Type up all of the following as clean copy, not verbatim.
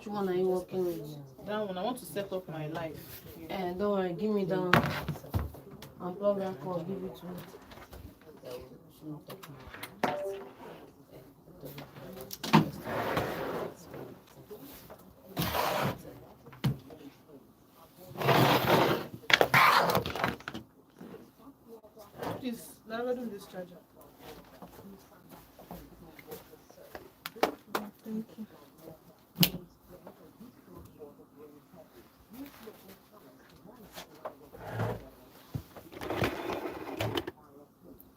Which one are you working with? That one, I want to set up my life. Eh, don't worry, give me that one. Unplug that cord, give it to me. Please, never do this charger. Thank you.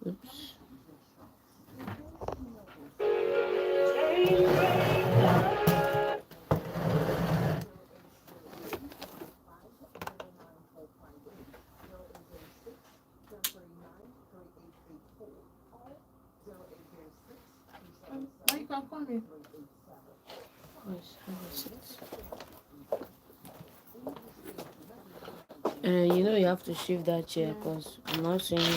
Oops. Now you can come in. Yes, have a seat. You know you have to shift that chair because I'm not seeing you.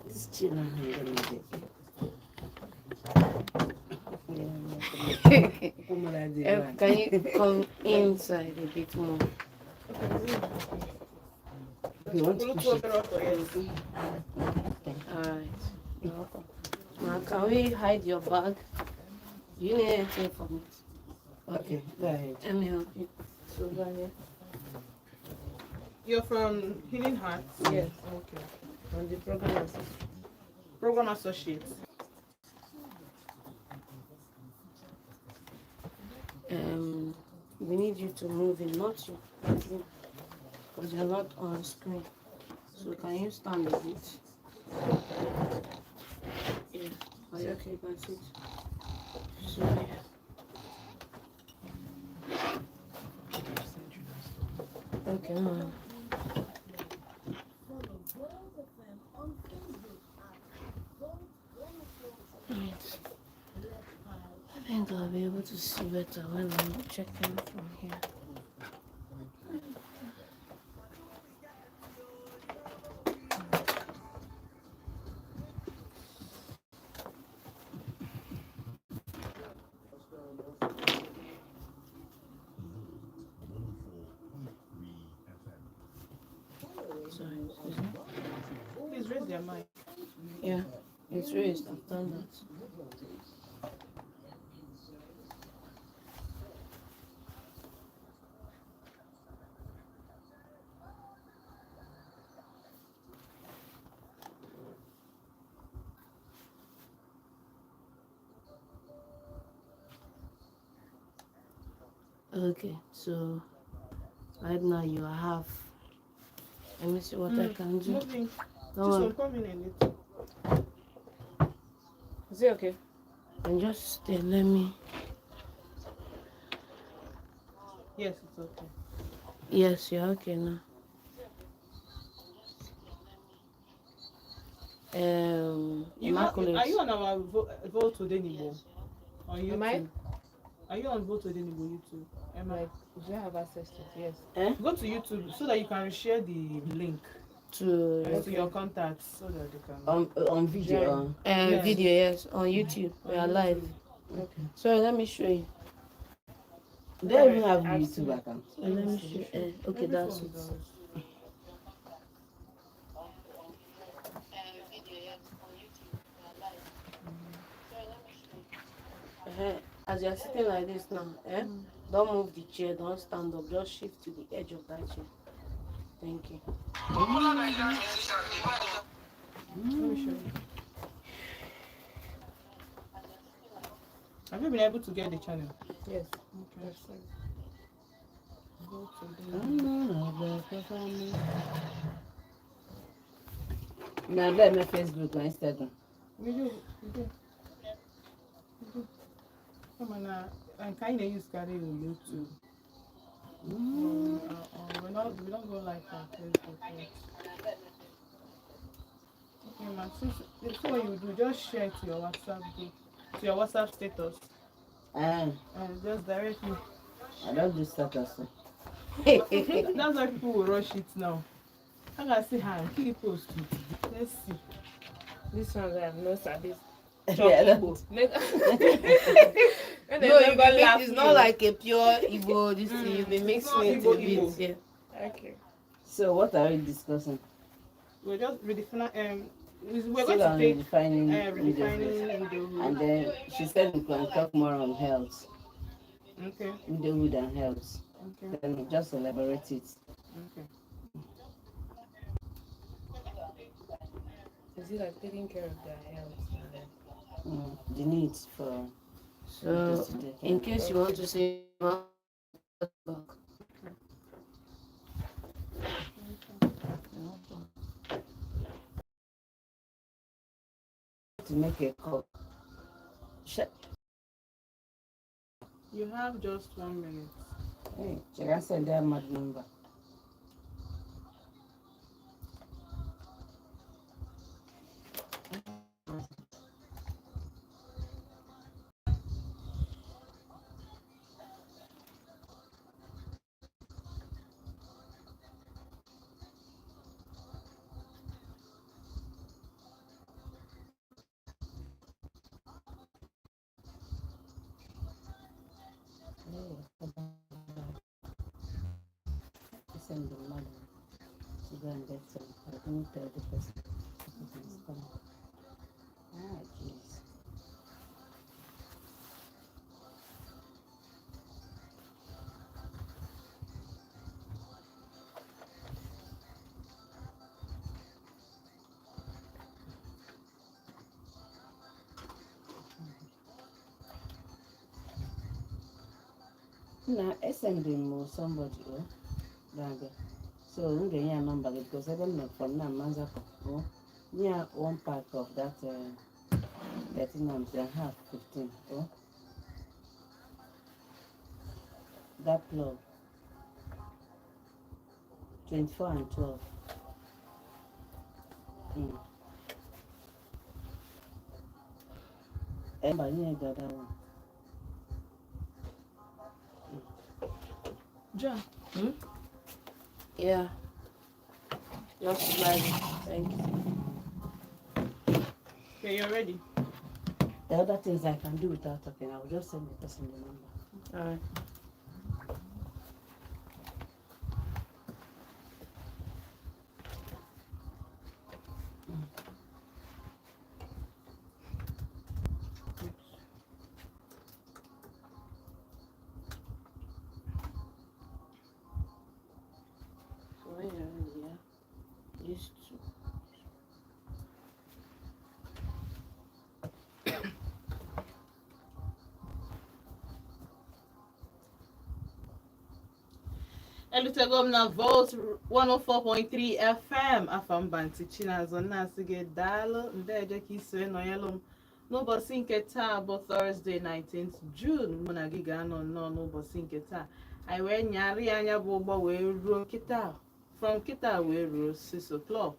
This chair now, you don't need it. Can you come inside a bit more? You want to push it? Alright. You're welcome. Now, can we hide your bag? Do you need anything from it? Okay, go ahead. Let me help you. So, go ahead. You're from Healing Hearts? Yes. Okay. On the program assistant. Program associate. We need you to move in, not you, because you're not on screen. So can you stand a bit? Yeah. Are you okay? You can sit. So yeah. Okay. Ma'am. Right. I think I'll be able to see better when I'm checking from here. Sorry, excuse me. Please raise your mic. Yeah, it's raised. I've done that. Okay, so right now you are half. Let me see what I can do. Moving. Don't Just worry. come in a little. Is it okay? And just stay. Let me. Yes, it's okay. Yes, you're okay now. Immaculate. Are you on our Vote Odenigbo on YouTube? Am I? Are you on Vote Odenigbo YouTube? Am I? Like, do I have access to it? Yes. Eh? Go to YouTube so that you can share the link To to your contacts so that they can. On video. Yeah. Video, yes, on YouTube. We are live. Okay. Sorry, let me show you. They don't even have I've YouTube seen it. account. Let me show you. Okay, Every that's phone it. does. As you are sitting like this now, eh? Don't move the chair, don't stand up, just shift to the edge of that chair. Thank you. Let me show you. Have you been able to get the channel? Yes. Okay. I've seen it. Vote Odenigbo. Now let me Facebook or Instagram. We do. We do. We do. Come on now. And kind of use carry on YouTube. We don't go live on Facebook yet. Okay, man. So what you do, just share it to your WhatsApp group, to your WhatsApp status, and just directly. I don't do status. That's why people will rush it now. A ga-asị ha nke i post. Let's see. This one I have no service. Yeah, that- Igbo. Make- When they No, no you go be laugh mix, it's you. not like a pure Igbo this thing. You be It's not mixing it Igbo, a bit. Igbo. Yeah. Okay. So what are we discussing? We're just redefining. We're Still going to on take redefining widowhood. redefining widowhood. And then she said we can talk more on health, Okay. widowhood and health. Okay. Then just elaborate it. Okay. Is it like taking care of their health and then The need for So widows to take care in of case you want to say back. To make a call. You have just 1 minute. Hey, she can send their mad number. Send the money to go and get some. I didn't tell the person. It's coming. Ah, jeez. Na send m somebody oh na-abịa, so m ga-enye ya nọmba gị because ebe m nọ from now manzakọ oh nye ya one pack of that 13 arms and half 15 oh that plug 24 and 12. Mba, nye ya the other one. John. Yeah. Just slide it. Thank you. Okay, you're ready. The other things I can do without talking, I will just send the person the number. All right. So when you're ready, yeah. These two. Elutego m na Volt 104.3 FM. Afa mba ntị Chinazọ na-asị gị daalụ ndeeje ka iso nọnyelụ m n'ụbọchị nke taa bụ Thursday, 19th June. Mụ na gị ga-anọ nnọọ n'ụbọchị nke taa, anyị wee nyarị ya anya bụ ụgbọ wee ruo kịta, from kịta wee ruo 6 o'clock.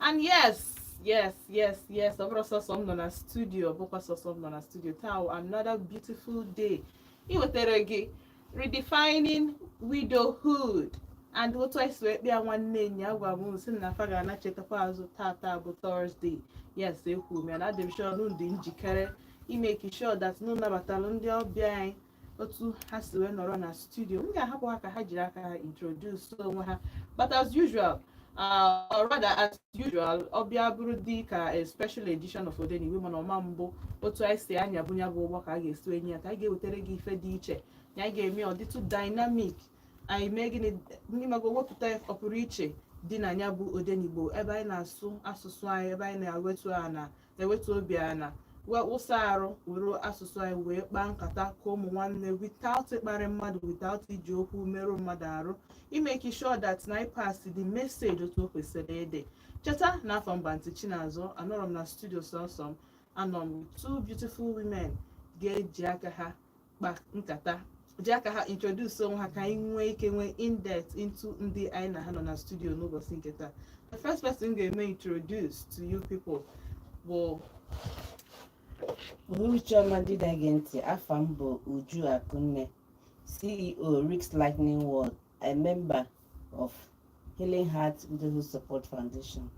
And yes, yes, yes, yes, ọ bụrụ sọsọ m nọ na studio, ọ bụkwa sọsọ m nọ na studio taa wụ another beautiful day iwetere gị redefining widowhood. And otu anyị si wee kpịa nwanne nya gwa m sị na afa ga-anachetakwa azụ tata bụ Thursday. Yes, ekwu m ya na adị m sure unu dị njikere imeki sure that unu nabatalụ ndị ọbịa anyị otu ha si wee nọrọ na studio. M ga-ahapụ ha ka ha jiri aka ha introduce onwe ha, but as usual, or rather as usual, ọbịa bụrụ dị ka a special edition of Odenigbo, mana ọma mbụ otu anyị si anya bụ ya bụ ụgbọ ka a ga-esi enyi ya ka anyị ga-ewetara gị ife dị iche na anyị ga-eme ọ dịtụ dynamic. Anyị mee gịnị n'ịmago wepụta ọpụrụ iche dị na ya bụ Odenigbo, ebe anyị na-asụ asụsụ anyị, ebe anyị na-ewetu ana na-ewetu obi ana wee wụsa arụ were asụsụ anyị wee kpaa nkata ka ụmụ nwanne without ịkparị mmadụ, without iji okwu merụ mmadụ arụ, imeki sure that na anyị pass the message otu o kwesịrị ịdị. Cheta na afọ mba ntị Chinazọ anọrọ m na studio sọsọ m, anọ m with two beautiful women ga-eji aka ha kpa nkata, ji aka ha introduce onwe ha ka anyị nwee ike nwee in-depth into ndị anyị na ha nọ na studio n'ụbọchị nke taa. The first person ga-eme introduce to you people bụ Uhuruchi ọma ndị na-ege ntị, afa m bụ Uju Akunne, CEO Rick's Lightning World, a member of Healing Heart Widowhood Support Foundation.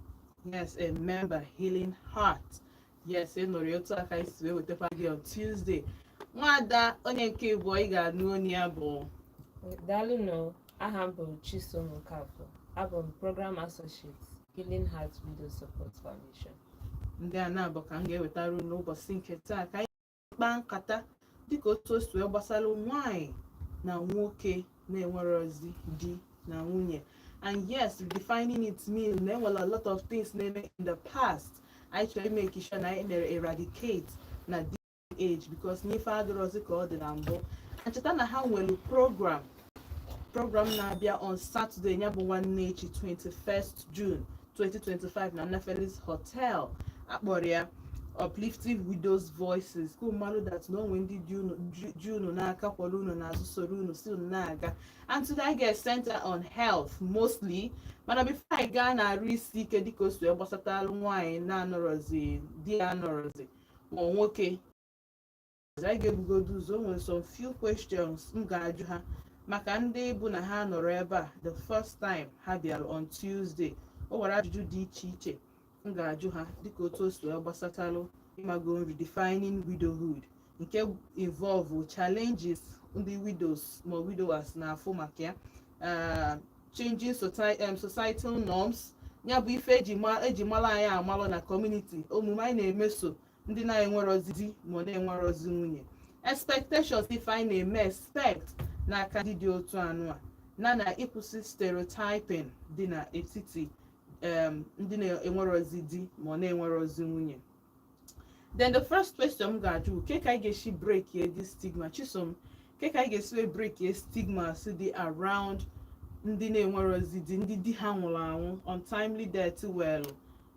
Yes, a member, Healing Heart. Yes, ị nụrụ ya otu aka isi wee wetakwa gị on Tuesday. Nwada onye nke abụọ ị ga-anụ onye ya bụ? Daalụ nụ. Aha m bụ Chisom Okafor. Abụ m Program Associate, Healing Heart Widow Support Foundation. Ndị a na-abụ ka m ga-ewetara unu n'ụbọchị nke taa ka anyị kpaa nkata dịka otu o si wee gbasara nwaanyị na nwoke na-enwerozi di na nwunye. And yes, defining it mean na enwere a lot of things na-eme in the past anyị chọrọ ime sure na anyị mere eradicate na this age, because n'ife adịrọzi ka ọ dị na mbụ. And cheta na ha nwere program na-abịa on Saturday, ya bụ nwanne echi, 21st June 2025, na Nefelis Hotel. Akpọrọ ya Uplifting Widows Voices, ka mmalụ that na onwe ndị ji unu n'aka, kwọrọ unu n'azụ, soro unu si unu na-aga. And today I get center on health mostly, mana before anyị gaa na-arụ isi ike dịka o si wee gbasatalụ nwaanyị na-anọrọzi di ya, anọrọzi ma nwoke, anyị ga-ebugodo ụzọ. O nwere some few questions m ga-ajụ ha maka ndị bụ na ha nọrọ ebe a the first time ha bịara on Tuesday. O nwere ajụjụ dị iche iche m ga-ajụ ha dịka otu o si wee gbasatalụ ịmago redefining widowhood, nke involve challenges ndị widows ma widowers na-afụ maka ya, changing societal norms, ya bụ ife eji mara anyị amalụ na community, omume anyị na-emeso ndị na-enwerozi di ma ọ na-enwerozi nwunye, expectations, ife anyị na-eme expect n'aka ndị dị otu anụ a, na ịkwụsị stereotyping dị n'etiti ndị na-enwerozi di ma ọ na-enwerozi nwunye. Then the first question m ga-ajụ bụ, ke ka anyị ga-esi break ye this stigma? Chisom, ke ka anyị ga-esi wee break ye stigma si dị around ndị na-enwerozi di, ndị di ha nwụrụ anwụ, untimely death? Well,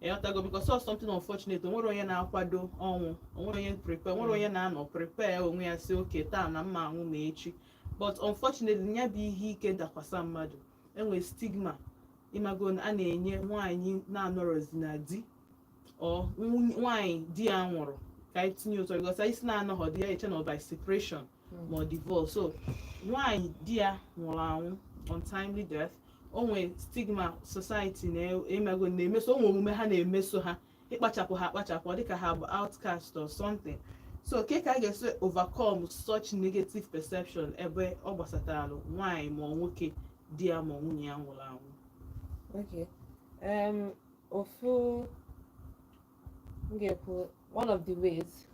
ịghọtago, because of something unfortunate, onwere onye na-akwado ọnwụ, onwere onye prepare, onwere onye na-anọ prepare onwe ya si oke taa na mma anwụ ma echi. But unfortunately, ya bụ ihe ike dakwasa mmadụ. Enwe stigma ịmago a na-enye nwaanyị na-anọrọzi na di or nwaanyị di ya nwụrụ, ka anyị tinye ụtọ, because anyị si na-anọghọ di ya eche na ọ by separation ma ọ divorce. So nwaanyị di ya nwụrụ anwụ, untimely death, o nwee stigma society na-emego na-emeso, o nwee omume ha na-emeso ha, ịkpachapụ ha akpachapụ, ọ dịka ha bụ outcast or something. So ke ka a ga-esi overcome such negative perception ebe ọ gbasatara nwaanyị ma ọ nwoke di ya ma ọ nwunye ya nwụrụ anwụ? Okay. Ofu m ga-ekwu, one of the ways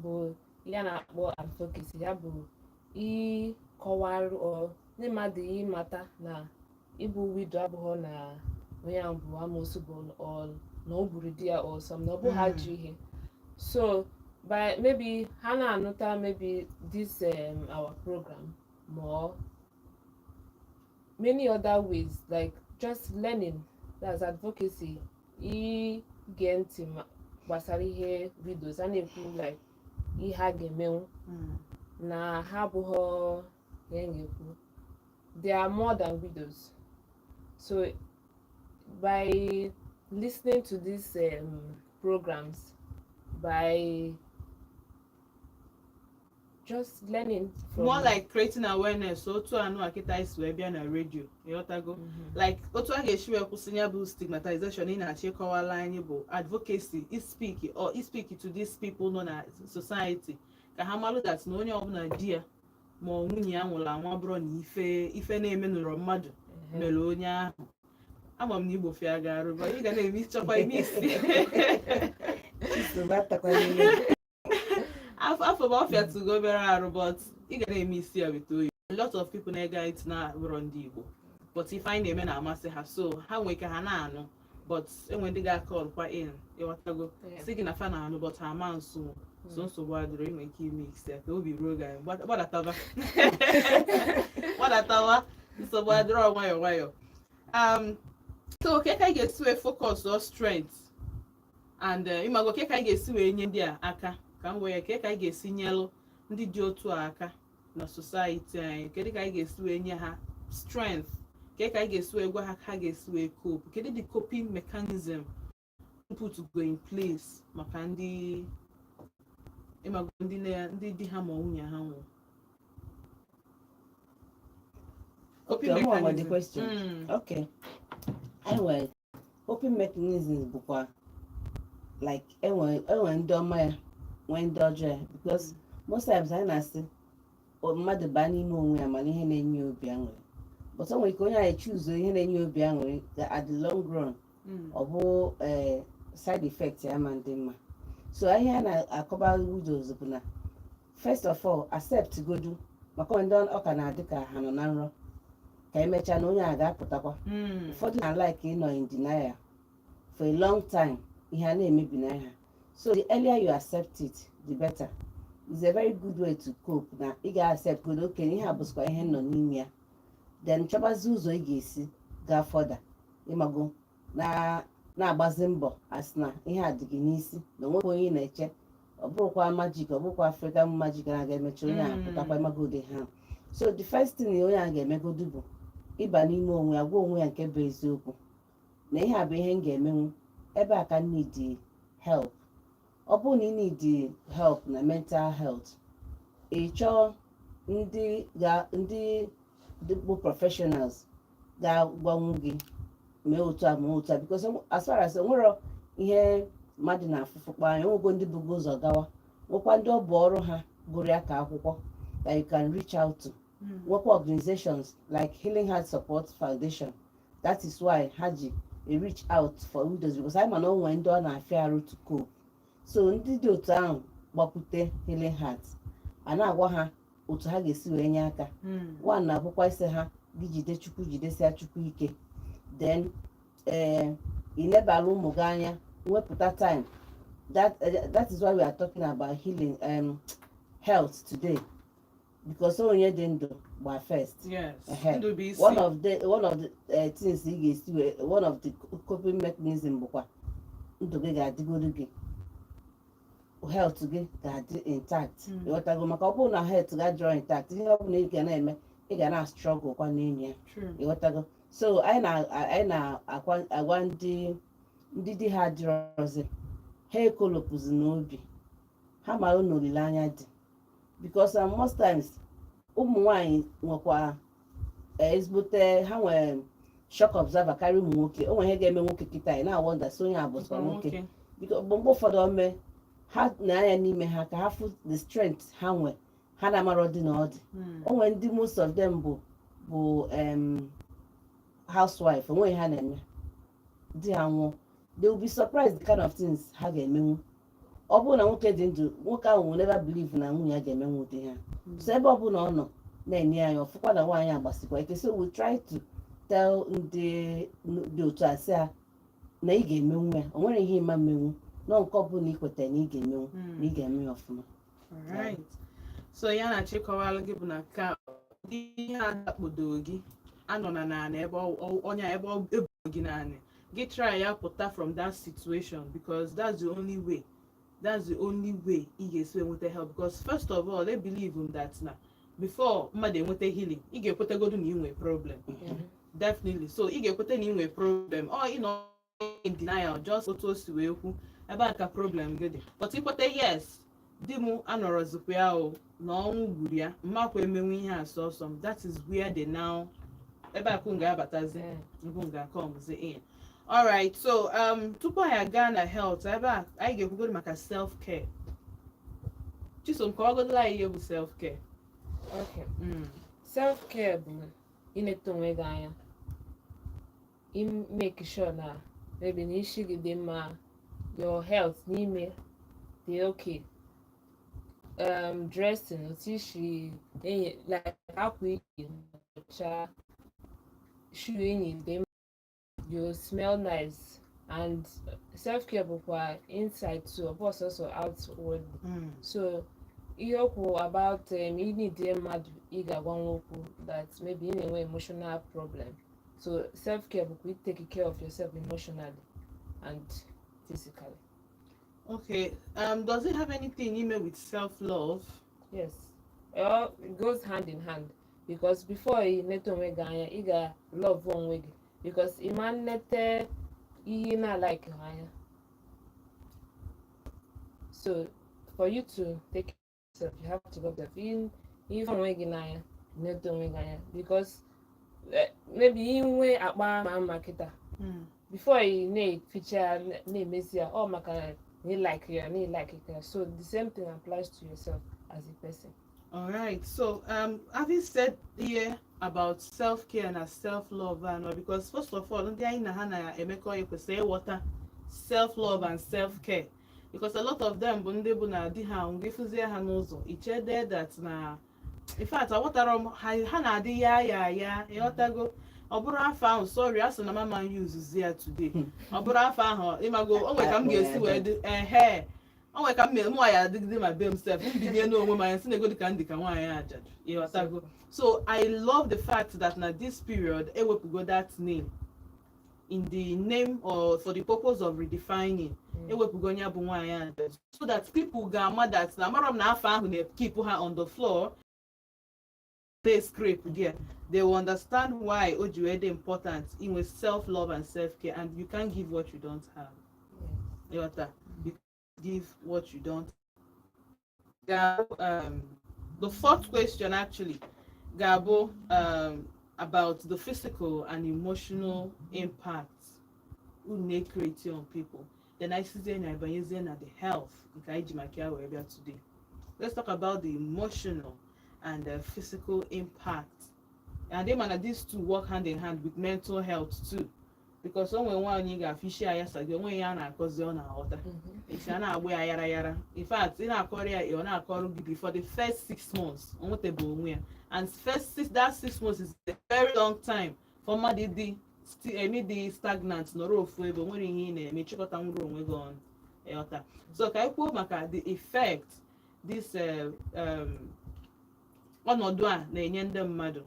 bụ ya na-akpọ advocacy, ya bụ ịkọwarụ ọ ndị mmadụ ịmata na ịbụ widow abụghị na onye ahụ bụ amosu, bụ or na o gburu di ya or some, na ọ bụ ha ji ihe. So by maybe ha na-anụta maybe this our program ma many other ways, like just learning, that's advocacy, ige ntị gbasara ihe widows a na-ekwu, like ihe a ga-emenwu na ha abụghọ ihe m ga-ekwu, they are more than widows. So by listening to these programs, by just learning from More like creating awareness, otu anụ akịta isi wee bịa na redio, ịghọtago? Like otu a ga-esi wee kwụsị ya bụ stigmatization ị na-achọ ịkọwala anyị bụ advocacy, speak or speak to these people nọ na society ka ha malụ that na onye ọbụla di ya ma ọ nwunye ya nwụrụ anwụ abụrụ na ife na-eme nụrụ mmadụ mere onye ahụ. Ama m na Igbo fịa ga-arụ, but ị ga na-eme ịchọkwa ime isi. Chisom atakwana ihe. Afọ bụ ọfịa tụgo obere arụ, but ị ga na-eme isi ya weta oyi. A lot of people na-ege anyị ntị na-abụrọ ndị Igbo, but ife anyị na-eme na-amasị ha, so ha nwee ka ha na-anụ, but enwe ndị ga-akọlkwa in, ịghọtago? Si gị na fa na-anụ, but ha ama nso. So nsogbu adịrọ, ị nwere ike ime isi ya ka obi ruo gị anyị. Gbadataba, gbadatawa, nsogbu adịrọ, nwayọ nwayọ. So ke ka anyị ga-esi wee focus on strength and ịmago ke ka anyị ga-esi wee nye ndị a aka, ka m wee ke ka anyị ga-esi nyelụ ndị dị otu a aka na society anyị? Kedu ka anyị ga-esi wee nye ha strength? Ke ka anyị ga-esi wee gwa ha ka ha ga-esi wee cope? Kedu the coping mechanism put go in place maka ndị ịmago ndị di ha ma nwunye ha nwụrụ? Coping Okay, ọmụ the mechanism. question. Okay. Anyị nwere coping mechanisms, bụkwa like enwe ndị ọma ya, nwee ndị ọjọọ ya, because most times anyị na-asị mmadụ baa n'ime onwe ya mana ihe na-enye ya obi aṅụrị, but o nwere ike onye anyị choose ihe na-enye ya obi aṅụrị ga at the long run ọ bụ side effect ya ma ndị mma. So ihe a na-akọba widows bụ na first of all, accept godu, maka ndị ọ ka na-adị ka ha nọ na nrọ, ka emechaa na onye a ga-apụtakwa. Ụfọdụ na like ịnọ in denial for a long time, ihe a na-emebi na ha. So the earlier you accept it, the better. It's a very good way to cope na ị ga-accept godo, okenye, ihe a bụzikwa ihe nọ n'ime ya, then chọbazi ụzọ ị ga-esi gaa further, ịmago na na-agbazi mbọ asị na ihe a dị gị n'isi na onwekwa onye ị na-eche. Ọ bụrụkwa magic, ọ bụrụkwa African magic na-aga emecha onye a pụtakwa, ịmago ụdị ha. So the first thing onye a ga-emegodu bụ ịba n'ime onwe ya, gwa onwe ya nke bụ eziokwu na ihe a bụ ihe m ga-emenwu ebe a ka m need help. Ọ bụrụ na ị need help na mental health, ị chọọ ndị ga ndị bụ professionals ga-agwanwu gị mee otu a, mee otu a, because as far as onwero ihe mmadụ na-afụfụkpa anya, onwego ndị bugo ụzọ gawa, nwekwa ndị ọ bụ ọrụ ha gụrụ ya ka akwụkwọ that you can reach out to, nwekwa organizations like Healing Heart Support Foundation. That is why ha ji reach out for widows, because anyị ma na o nwere ndị ọ na-afịa arụ to cope. So ndị dị otu ahụ gbakwute Healing Heart, a na-agwa ha otu ha ga-esi wee nye aka. One na-abụkwa isi ha gị jide Chukwu, jidesia Chukwu ike, then ilebara ụmụ gị anya, wepụta time. That is why we are talking about healing health today, because onye dị ndụ gba first. Ndụ bụ isi. One of the things ị ga-esi wee, one of the coping mechanism bụkwa ndụ gị ga-adịgodu gị, health gị ga-adị intact. Ịghọtago? Maka ọ bụrụ na health gị adịrọ intact, ihe ọ bụla ị ga na-eme, ị ga na struggle kwa n'enyi ya. Ịghọtago? So anyị na-agwa ndị di ha adịrọzi, ha ekolopụzi n'obi ha, mara na olileanya dị, because most times ụmụ nwanyị nwekwa ezigbote, ha nwere shock absorber karịa ụmụ nwoke. O nwere ihe ga-eme nwoke kịta, ị na-awonder sị onye a bụzikwa nwoke. Biko, mgbe ụfọdụ ome ha na-anya n'ime ha ka ha fụ the strength ha nwe, ha na-amarọ dị na ọ dị. O nwere ndị, most of them bụ housewife, onweghị ha na-eme, di ha nwụọ, they will be surprised the kind of things ha ga-emenwu. Ọ bụrụ na nwoke dị ndụ, nwoke ahụ will never believe na nwunye ya ga-emenwu ụdị ha. So ebe ọ bụla ọ nọ na-enye anya, ọfụkwa na nwaanyị agbasikwa ike. So we try to tell ndị dị otu a, sị ha na ị ga-emenwu ya, o nwere ihe ịma mmenwu nọ, nke ọ bụla ị kwetara na ị ga-emenwu, na ị ga-eme ya ọfụma. Alright. So ya na-achịkọwalụ gị bụ na ka ụdị ihe a dakpodo gị, anọ na naanị ebe ọnya ebe ọ ebu gị naanị gị, try ya pụta from that situation, because that's the only way, that's the only way ị ga-esi enweta help. Because first of all, I believe in that na before mmadụ enweta healing, ị ga-ekwetegodu na ị nwee problem. Definitely. So ị ga-ekweta na ị nwee problem. Ọ ị nọ in denial, just otu o si wee kwu ebe a ka problem gị dị. But ikweta, yes, di m anọrọzikwa ya, o na ọnwụ gburu ya, mmakwa emenwu ihe a sọsọ m. That is where they now, ebe akụ ga-abatazi, nkụ ga-comes in. Alright, so tupu anyị aga na health, ebe a anyị ga-ekwugoro maka self care. Chisom, kọwagodola anyị ihe bụ self care. Okay. Self care bụ inete onwe gị anya, make sure na maybe na isi gị dị mma, your health n'ime dị okay, dressing, otu isi enyi, like akwa iyi ọcha, shoe enyi dị mma, you smell nice. And self care bụkwa inside too, ọ bụ sọsọ outward. So ihe okwu about ị need mmadụ ị ga-agwanwe okwu that maybe ị na-enwe emotional problem. So self care bụkwa take care of yourself emotionally and physically. Okay, does it have anything ime with self-love? Yes, it goes hand in hand, because before ị nete onwe gị anya, ị ga love onwe gị, because ị ma nnete ihe ị na-like anya. So for you to take care of yourself, you have to love yourself. Ịhụ onwe gị n'anya, nete onwe gị anya, because maybe inwe akpa ma mma kịta. Before ị na-eficha ya, na-emezi ya, ọ maka na ị like ya, na ị like ya. So the same thing applies to yourself as a person. All right. So, having said here about self-care and self-love, and because first of all, ndị anyị na ha na-emekọ ihe kwesịrị ịghọta self-love and self-care, because a lot of them bụ ndị bụ na di ha ngwa ịfụzie ha n'ụzọ, ichede that na, in fact, aghọtara m ha, ha na-adị ya ya ya, ịghọtago? Ọ bụrụ afọ ahụ, sorry, a sị na mama use ya today, ọ bụrụ afọ ahụ, ịmago, o nwere ka m ga-esi wee dị ehe, o nwere ka m mere mụnwa ya adịgide ma be m sef, m binye n'onwe m anya si na ego dịka m dị ka nwaanyị ajadu, ịghọtago? So I love the fact that na this period ewepụgo that name in the name or for the purpose of redefining. Ewepụgo onye bụ nwaanyị ajadu so that people ga-ama that na amara m na afọ ahụ na-keep ha on the floor, they scrape there, they will understand why o ji wee dị important inwe self-love and self-care. And you can't give what you don't have. Ịghọta? You can't give what you don't. The fourth question actually ga-abụ about the physical and emotional impact unu na-create on people. Then I sizie na abanyezie na the health nke anyị ji maka ya wee bịa today. Let's talk about the emotional and the physical impact, and they na these two work hand in hand with mental health too, because o nwere nwaanyị ga-afụ isi ya yasa gị, onwe ya a na-akọzi, ọ na-aghọta esi a na-agba ya yara yara. In fact, ị na-akọrọ ya, ọ na-akọrọ gị before the first 6 months o nwetabe onwe ya, and first six, that 6 months is a very long time for mmadụ dị emi dị stagnant, nọrọ ofu ebe, o nwere ihe ị na-eme, chịkọta nwere onwe gị ọnụ, ịghọta? So ka anyị kwuo maka the effect this ọnọdụ a na-enye ndị mmadụ,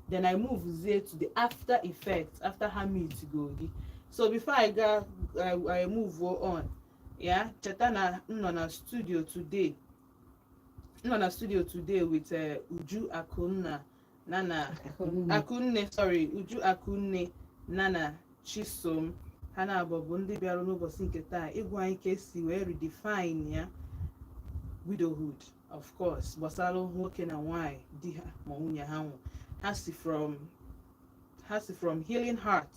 then I move zie to the after effect after ha meet go gị. So before I ga I move on ya, cheta na m nọ na studio today, m nọ na studio today with Uju Akunna Nana Akunne, sorry, Uju Akunne Nana Chisom. Ha na-abụ bụ ndị bịara n'ụbọchị nke taa ịgwa anyị ka esi wee redefine ya widowhood, of course gbasara nwoke na nwanyị di ha ma nwunye ha nwụ. Ha si from Healing Heart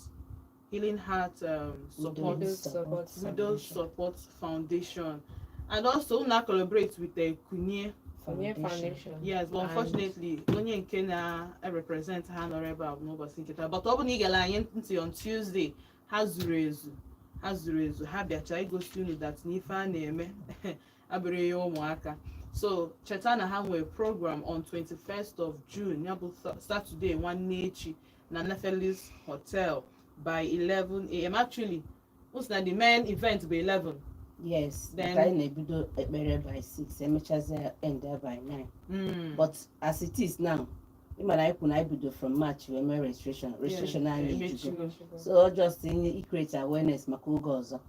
Support Widows Support Widows Support Foundation, and also una collaborate with the Kunye Kunye Foundation. Yes, but unfortunately onye nke na-represent ha nọrọ ebe a bụ n'ụbọchị nke taa, but ọ bụ na ị gere anyị ntị on Tuesday, ha zuru ezu, ha zuru ezu, ha bịacha igosi unu that n'ife a na-eme abụrụ ihe ụmụaka. So cheta na ha nwere program on 21st of June, ya bụ Saturday nwanne echi, na Nephelis Hotel by 11 a.m. Actually, ụsị na the main event bụ 11. Yes. Then- Anyị na-ebido ekpere by 6, emechazie end by 9. But as it is now, ịma na anyị kwu na anyị bido from March wee mee registration anyị ejugo. Emechigo. So just i create awareness maka oge ọzọ,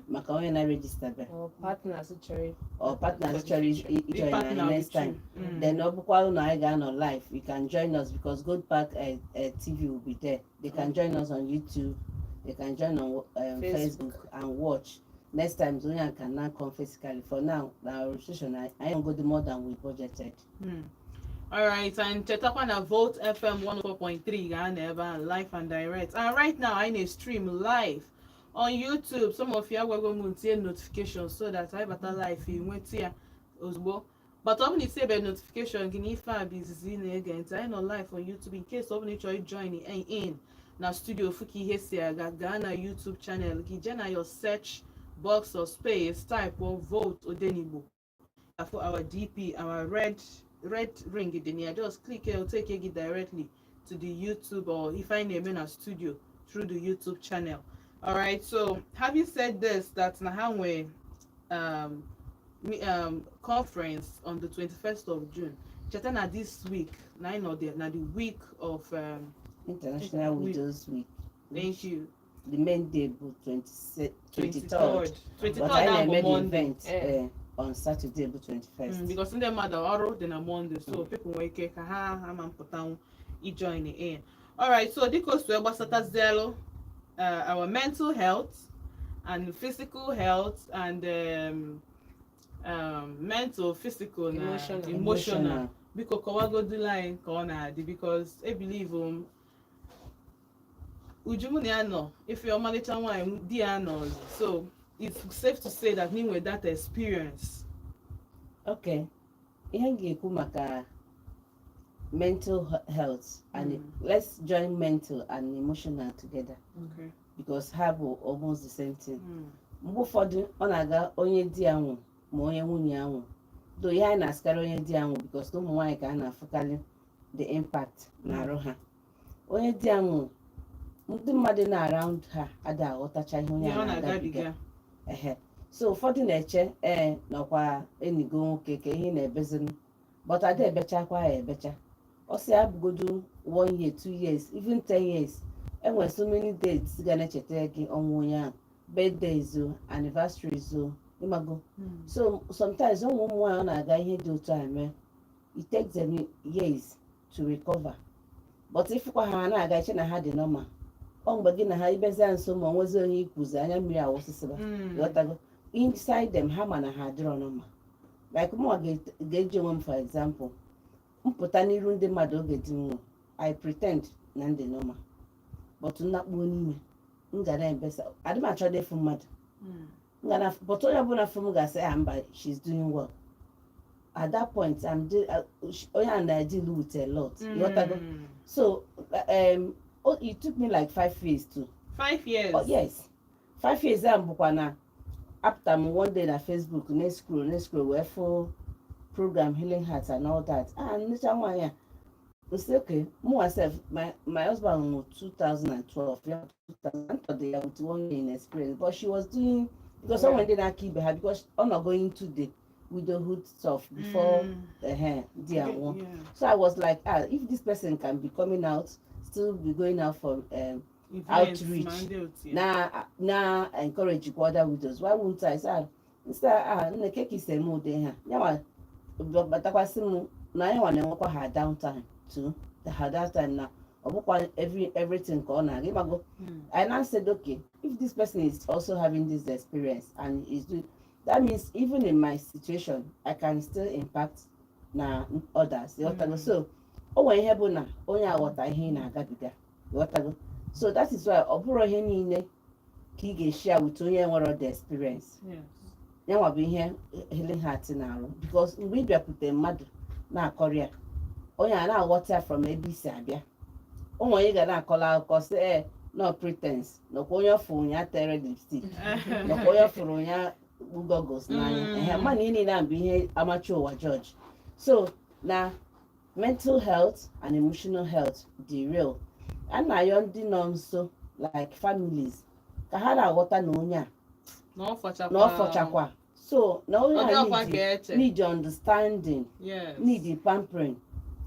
maka onye na-register bịara Or partners chọrọ or partners chọrọ ijoin Partner anyị next with you. time. Then ọ bụkwa na anyị ga-anọ live, you can join us because Gold Park TV will be there. They can join us on YouTube, they can join on Facebook. Facebook and watch. Next time onye can now come physically. For now, na registration anyị go more than we budgeted. All right, and chetakwa na Volt FM 104.3 ga-anọ ebe a live and direct. And right now, anyị na-stream live on YouTube. Some of you agwago m tinye notification so that anyị bata live, ị nweta ya ozugbo. But ọ bụ na itinyebe notification gị na ife a bụ izizi ị na-ege ntị, anyị nọ live on YouTube. In case ọ bụ na ị chọrọ join in na studio fụ ka ihe si aga, gaa na YouTube channel gị, jee na your search box or space, type or Volt Odenigbo for our DP, our red ring dị na ya. Just click it, it'll take you directly to the YouTube or if I name in a studio through the YouTube channel. All right, so having said this, that na ha nwe conference on the 21st of June. Cheta na this week, na know the week of International Widows Week. Thank you. The main day bụ 23rd. 23rd. But 23rd anyị ahụ na-eme bụ the Monday. event on Saturday bụ 21st. Because ndị mmadụ ọrụ dị na Monday, so people nwere ike ka ha ama mpụtanwu ijoin in. Alright, so dịka o si wee gbasatazielu our mental health and physical health and mental, physical na Emotional. emotional, biko kọwagodula anyị ka ọ na-adị, because I believe Uju mụ na ya nọ ife ọmalịcha nwaanyị di ya nọ, so it's safe to say that n'inwe that experience. Okay, ihe m ga-ekwu maka mental health and let's join mental and emotional together because ha bụ almost the same thing. Mgbe ụfọdụ ọ na-aga onye di ya nwụ ma onye nwunye ya nwụ do, ihe anyị na-asịkarị onye di ya nwụ, because na ụmụ nwaanyị ka a na-afụkarị the impact na-arụ ha. Onye di ya nwụ, ndị mmadụ na around ha ada aghọtacha ihe onye ihe a ọ na-agabiga. Na-agabiga. Ehe, so ụfọdụ na-eche, ee, nọkwa enigo nwoke ka ihe na-ebezinu, but ada ebechakwa ya ebecha. Ọ sị ya bụgodu one year, 2 years, even 10 years, enwere so many dates ga na-echeta gị ọnwụ onye ahụ, birthdays o, anniversaries o, ịmago. So sometimes ụmụ nwaanyị, ọ na-aga ihe dị otu a mee, it takes them years to recover, but ịfụkwa ha na-aga iche na ha dị normal. Ọ mgbe gị na ha ibezia nso ma ọ nwezi onye ikwuzi, anya mmiri awụsịsịba. Ghọtago? Inside them, ha ma na ha adịrọ normal. Like mụnwa ga-eji onwe m for example. Mpụta n'iru ndị mmadụ oge dị nwa, I pretend na ndị normal, but nnakpuo n'ime m ga na-ebesa, adị m achọdo ịfụ mmadụ. M ga na, but onye ọbụla fụ m ga-asị, "Ah, mba, she's doing well." At that point onye a na-deal with a lot. Ghọtago? So oh, it took me like 5 years to 5 years? Oh, yes, 5 years ahụ bụkwa na apụta m one day na Facebook na-scroll, na-scroll, wee fụ program Healing Hearts and all that. Ah, nnecha nwaanyị a, nsị, okay, mụnwa sef, my husband nwụrụ 2012, ya 2000 ntọdụ ya with one year in experience, but she was doing, because ọ nwere ndị na-aka ibe ha, because ọ nọ going to the widowhood stuff before di ya nwụọ. So I was like, ah, if this person can be coming out, still be going out for events, outreach. Ma ndị otu ya. Na encourage kwa other widows, why won't I? Say, nse, ah, nne, ke ka isi eme ụdị ha yanwa batakwasị m na yanwa na-enwekwa ha downtime too, ha downtime na ọ bụkwa everything ka ọ na-aga, ịmago. I now said, okay, if this person is also having this experience and is doing, that means even in my situation, I can still impact na others. Ịghọtago? So o nwere ihe bụ na onye aghọta ihe ị na-agabiga. Ịghọtago? So that is why ọ bụrụ ihe niile ka ị ga-eshare with onye nwere the experience. Yanwa bụ ihe Healing Heart na-arụ, because mgbe ị bịakwute mmadụ na-akọrọ ya, onye a na-aghọta ya from ebe isi abịa. Ụmụ onye ga na-akọla akụkọ sị, ee, no pretense, nọkwa onye fụrụ ya tere lipstick, nọkwa onye fụrụ ya kpu goggles n'anya. Ehe, mana ihe niile a bụ ihe amachi ụwa judge. So na mental health and emotional health dị real. A na-ayọ ndị nọ nso, like families, ka ha na-aghọta na onye a na ọ fọchakwa. Na ọ fọchakwa, so na onye ọ dị a ọkwa need ka eche need understanding, need pampering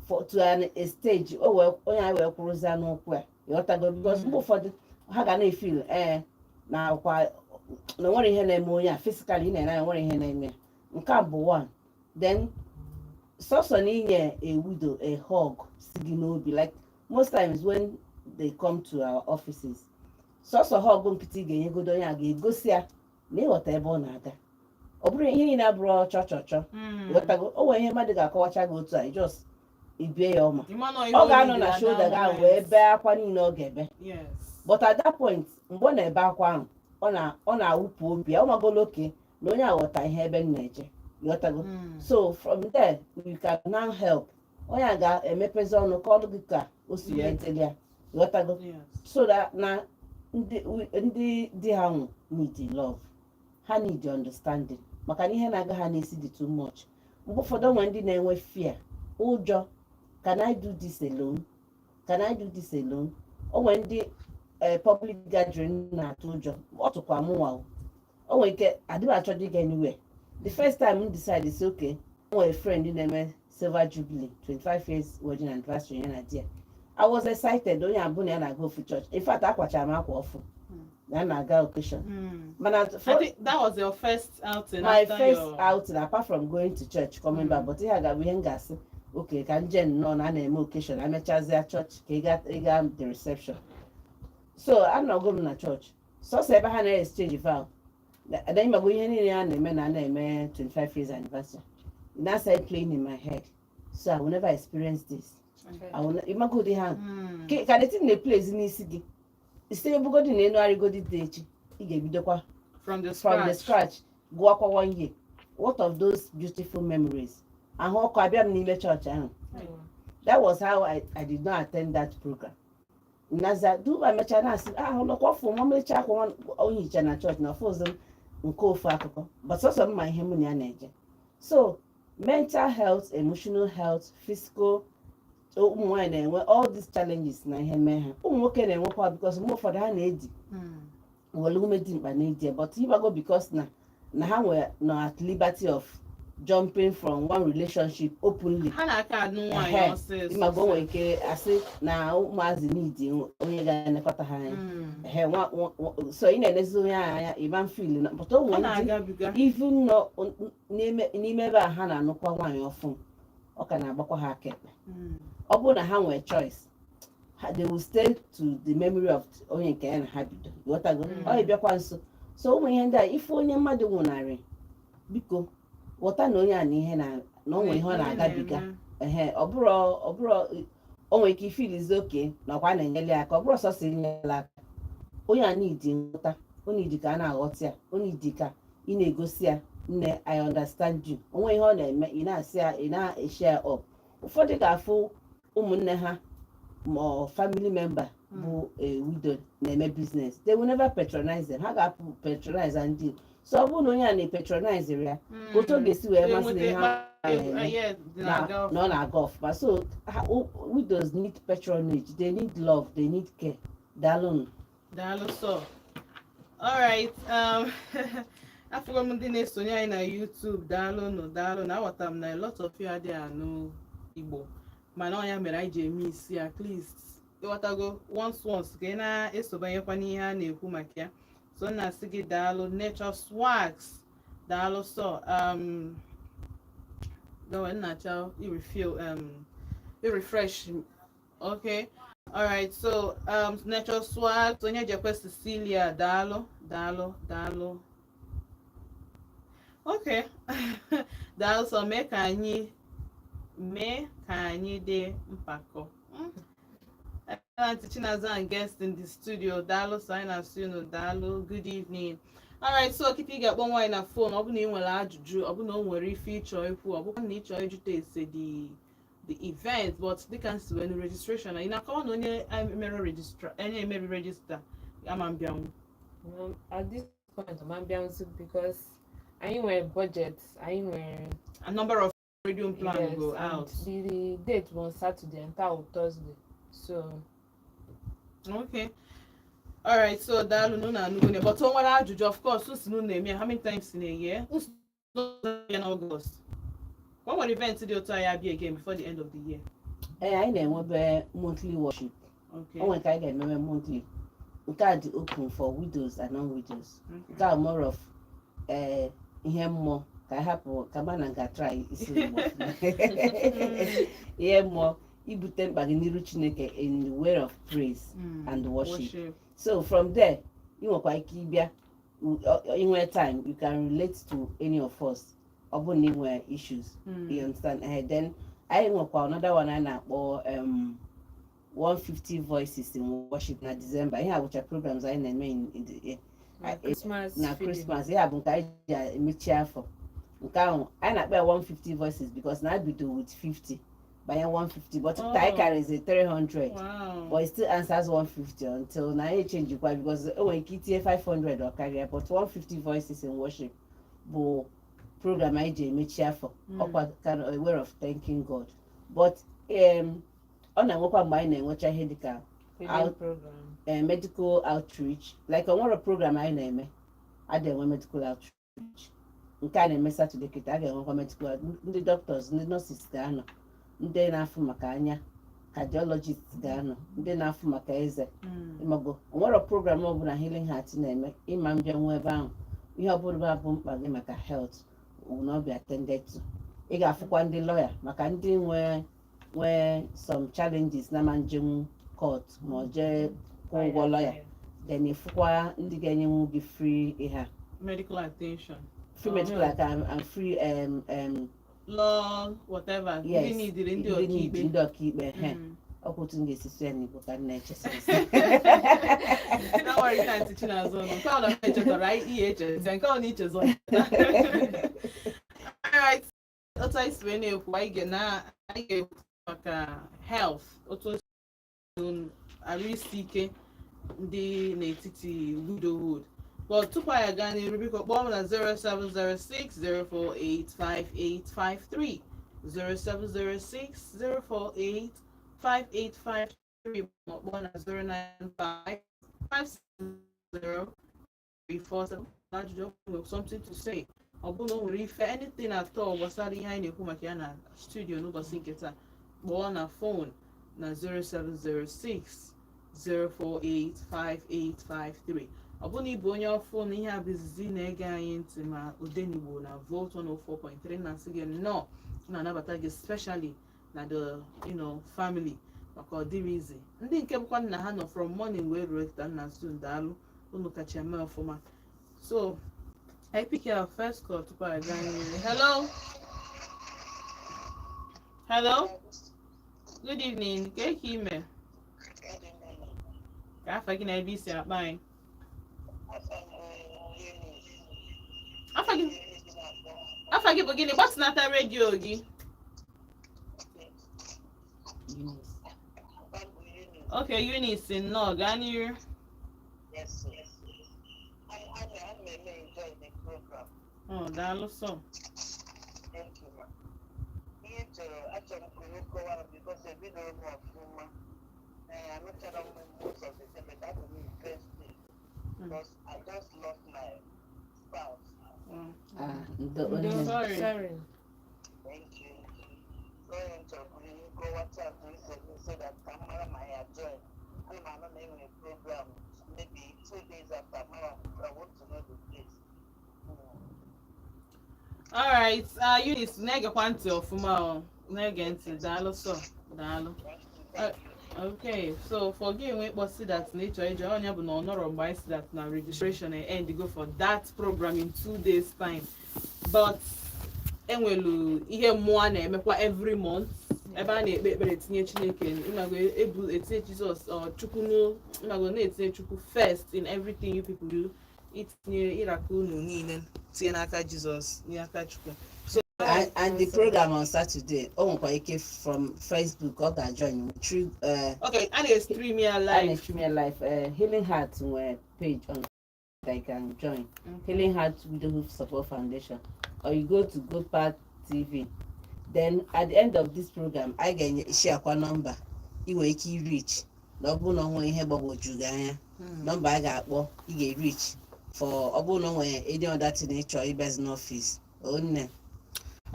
for to a stage o wee onye a wee kwụrụzie n'ụkwụ ya. Ịghọtago? Because mgbe ụfọdụ ha ga na-efeel, ee, na kwa na nwere ihe na-eme onye a physically, ị na-ene anya nwere ihe na-eme ya. Nke a bụ one. Then sọsọ na inye a widow a hug si gị n'obi. Like most times when they come to our offices, sọsọ hug nkịtị ị ga-enyegodo onye a ga-egosi ya na ịghọta ebe ọ na-aga. Ọ bụrụ ihe niile abụrụ ọchọ chọchọ. Ịghọtago? O nwere ihe mmadụ ga-akọwacha gị otu a, just ibie ya ọma. Ịma na ihe ọ ga-anọ na need shoulder at gị that ahụ wee moment. bee akwa niile ọ ga-ebe. But at that point, mgbe ọ na-ebe akwa ahụ, ọ na-awụpụ obi ya, ọ magolo oke na onye aghọta ihe ebe m na-eje. Ịghọtago? So from there you can now help. Onye a ga-emepezi ọnụ ka ọrụ gị ka o si wee dịrị ya. Ịghọtago? Yes. So that na ndị di ha nwụ need love, ha need understanding, maka na ihe na-aga ha n'isi dị too much. Mgbe ụfọdụ onwe ndị na-enwe fear, ụjọ, "Can I do this alone? Can I do this alone?" O nwere ndị public gathering na-atụ ụjọ. Ọ tụkwa mụnwa o. O nwere ike adịghị achọdị ịga anywhere. The first time m decide say, okay, o nwere friend na-eme silver jubilee, 25 years wedding anniversary ya na di ya. I was excited. Onye abụ na ya na-aga ofu church. In fact, akwachara m akwa ọfụ na ya na-aga occasion. Mana I think that was your first outing my after first your outing apart from going to church, coming back. But ihe a ga-abụ ihe m ga-asị, okay, ka nje nnọọ na a na-eme occasion, emechazịa church ka ị ga the reception. So anọgo m na church, sọsọ ebe ha na-exchange vow na ịmago ihe niile a na-eme na a na-eme 25 years anniversary. It now started playing in my head, so I will never experience this. I will ịmago ụdị ha. Ka the thing na-eplays n'isi gị. Isi ebugodi na enu arịgodi dị echi, ị ga-ebidokwa from the from the scratch. Scratch, gụọkwa one year. What of those beautiful memories? Ahụ ọkụ abịa m n'ime chọọchị ahụ. That was how I did not attend that program. Naza duba mechaa na-asị ahụ lọkwa ọfụ ma mechaa akwa onye hicha na chọọchị na ọfụ ụzọ m nke ofu akụkọ, but sọsọ m ma ihe mụ na ya na-eje. So mental health, emotional health, physical, ụmụ nwaanyị na-enwe all these challenges na ihe mee ha. Ụmụ nwoke na-enwekwa, because mgbe ụfọdụ ha na-edi were ume dị mkpa na-edi, but ịgbago because na ha nwere nọ at liberty of jumping from one relationship openly. Ha na-aka anụ nwaanyị ọsịsọ. Ịmago o nwere ike asị na ụmụazị n'idi onye ga-elekọta ha anya. Ehe, so ị na-elezi onye ahụ anya, ịma feel na but o Ọ nwere ndị na-agabiga. Even nọ n'ime ebe a ha na-anụkwa nwaanyị ọfụ, ọ ka na-agbakwa ha aka ekpe. Ọ bụrụ na ha nwere choice ha, they will stay to the memory of onye nke ya na ha bido, ghọtago? Ọ bịakwa nso. So ụmụ ihe ndị a, ife onye mmadụ nwụnarị, biko ghọta na onye a na ihe na o nwere ihe ọ na-agabiga. Ehe, ọ bụrụ o nwere ike ifilizi oke na ọkwa na-enyere ya aka, ọ bụrụ sọsọ inyere aka. Onye a n'idi nghọta, ọ n'idi ka a na-aghọta ya, ọ n'idi ka ị na-egosi ya, "Nne, I understand you." Onwe ihe ọ na-eme, ị na-asị ya, ị na-eshare up. Ụfọdụ ga-afụ ụmụnne ha ma ọ family member bụ a widow na-eme business, they will never patronize them. Ha ga-apụ patronize ndị. So ọ bụrụ na onye a na-patronize ya, ka otu ọ ga-esi wee masị na ihe ha na-eme na ọ na-aga ọfụma. So widows need patronage, they need love, they need care. Daalụnụ. Daalụ sọ. Alright, afụgo m ndị na-esonye anyị na YouTube. Daalụnụ, daalụ na aghọtara m na a lot of you adịghị anụ Igbo, mana ọ ya mere anyị ji eme isi, at least ịghọtago once once ka ị na-esobanyekwa n'ihe a na-ekwu maka ya. So m na-asị gị daalụ. Nature Swags, daalụ sọ. Go nna, refill, refresh. Okay, alright. So Nature Swags, onye jekwe Cecilia, daalụ, daalụ, daalụ. Okay, daalụ sọ. Mee ka anyị dị mpako. Aunty Chinaza and guest in the studio, daalụ sọ. Anyị na-asị unu daalụ. Good evening. Alright, so kịta ị ga-akpọ nwaanyị na phone, ọ bụ na ị nwere ajụjụ, ọ bụ na o nwere ife ịchọ ikwu, ọ bụkwa na ịchọ ịjụta ese the event. But dịka nsi wee nụ, registration ị na-akọwa na onye mere register, onye emeri register ama mbịanwu. At this point, I'm ambịanwu because anyị nwere budget, anyị nwere a number of radio plan yes, go and out. The date was Saturday and that was Thursday. So Okay, alright, so daalụ nụ na anụgo, but o nwere ajụjụ, of course nsi nụ na-eme ya how many times in a year? Nsi ya na August o nwere event dị otu anyị abịa again before the end of the year. Ee, anyị na-enwebe monthly worship. O nwere ka anyị ga-ememe monthly. Nke a dị open for widows and non-widows. Nke a more of ee ihe mmụọ, ka anyị hapụ ka mana nga try isi Igbo ọfụma. Ihe mmụọ, ibute mkpa gị n'iru Chineke in the way of praise and worship. So from there, ị nwekwa ike ịbịa inwe time, you can relate to any of us ọ bụrụ na ị nwere issues. You understand? Then anyị nwekwa another one a na-akpọ 150 Voices in Worship na December. Ihe a bụcha programs anyị na-eme in the year. Na Christmas na feeding. Christmas ya bụ nke anyị ji emechi afọ. Nke ahụ anyị na-akpọ ya 150 Voices because na bido with 50 banye 150, but oh, anyị karịzi 300. But it still answers 150 until na anyị changekwa, because o nwere ike itinye 500 ọ karịa. But 150 Voices in Worship bụ program anyị ji emechi afọ. Ọkwa kind of a way of thanking God, but ọ na-enwekwa mgbe anyị na-enwecha ihe dịka feeding program. Medical outreach, like o nwere program anyị na-eme, a ga-enwe medical outreach. Nke a na-eme Saturday kịta, a ga-enwekwa medical ndị doctors, ndị nurses ga-anọ, ndị na-afụ maka anya, cardiologist ga-anọ, ndị na-afụ maka eze. Ịmago o nwere program ọbụla Healing Heart na-eme, ịma mbịa nwa ebe ahụ, ihe ọbụla bụ mkpa gị maka health will not be attended to. Ị ga-afụkwa ndị lawyer maka ndị nwee some challenges na ma njenwu court ma ọ jee kwụọ ụgwọ lawyer. Then ịfụkwa ndị ga-enyenwu gị free ihe a, medical attention, free Oh. medical and free law, whatever. Yes, ndị nidiri ndị ndị need ọkaikpe. Ndị ọkaikpe, ehe. Ọkwa otu m ga-esi sụọ ya n'Igbo ka m na-echesa. Don't worry, Aunty Chinazọ. Nke ọ na m echetara ihe echeta, nke ọ na ichezọ. Alright, otu anyị si wee na-ekwu, anyị ga-ekwu maka health, otu o si arụ isi ike ndị n'etiti widowhood. But tupu anyị aga n'iru, biko kpọọ m na 0706 048 5853, 0706 048 5853, ma kpọọ na 095 570 347. Ajụjụ nwere something to say, ọ bụrụ na o nwere ife, anything at all gbasara ihe anyị na-ekwu maka ya na studio n'ụbọchị nke taa, kpọọ na phone na 0706 048 5853. Ọ bụrụ na ị bụ onye ọfụ na ihe a bụ izizi na-ege anyị ntị ma Odenigbo na Volt 104.3, na-asị gị nnọọ, na-anabata gị, especially na the family, maka ọ dịrị izi ndị nke bụkwa nna ha nọ from morning wee ruo kịta. Nna nso, daalụ, unu kacha eme ọfụma. So I pick our first call tupu anyị gaa n'ihu. Hello, hello, good evening. Ka ka ime, ka afa gị na ebe isi akpa anyị? Afa gị, afa gị bụ gịnị? Gbatịnata redio gị. Eunice. Okay, Eunice, nnọọ, gaa n'iru. Yes. I'm enjoy the program. Oh, daalụ sọ. Thank you, ma. Ihe m chọrọ, achọrọ m ka unu kọwara because ebidoro m ọfụma. Ee, anụchara m most of the thing, but that will be interesting because I just lost my spouse. Ah, ndo. Ndo. Onye. Sorry. Sorry. Thank you. So ihe m chọrọ ka unu kọwata ka isi so that ka m mara ma ya join. Ana m anụ na enwere program maybe 2 days after mara. I want to know the place. Alright, Eunice, na-egekwa ntị ọfụma o, na-ege ntị. Daalụ sọ, daalụ. Thank you. Thank you. Okay, so for gị enwe kpọsi that na ịchọ ije ọnya bụ na ọ nọrọ mgbe anyị si that na registration end go for that program in 2 days time, but enwelu ihe mmụọ a na-emekwa every month ebe a na-ekpe ekpere, tinye Chineke ịmago ebu, etinye Jizọs or Chukwu n'o ịmago, na-etinye Chukwu first in everything you people do, itinye ịraka unu niile tinye n'aka Jizọs, n'aka Chukwu, so And the program on Saturday, o nwekwa ike from Facebook ọ ga-join through Okay, a na-stream ya a live. Na-stream ya live. Healing Heart nwere page on that you can join. Healing Heart Widowhood Support Foundation, or you go to GoPath TV. Then at the end of this program, I ga-enye share kwa nọmba ị nwere ike reach na ọ bụrụ na ọ nwee ihe gbagwoju gị anya, nọmba a ga-akpọ ị ga-reach for, ọ bụrụ na ọ nwere any other thing ị chọrọ ịbịazi n'ọfịs onne.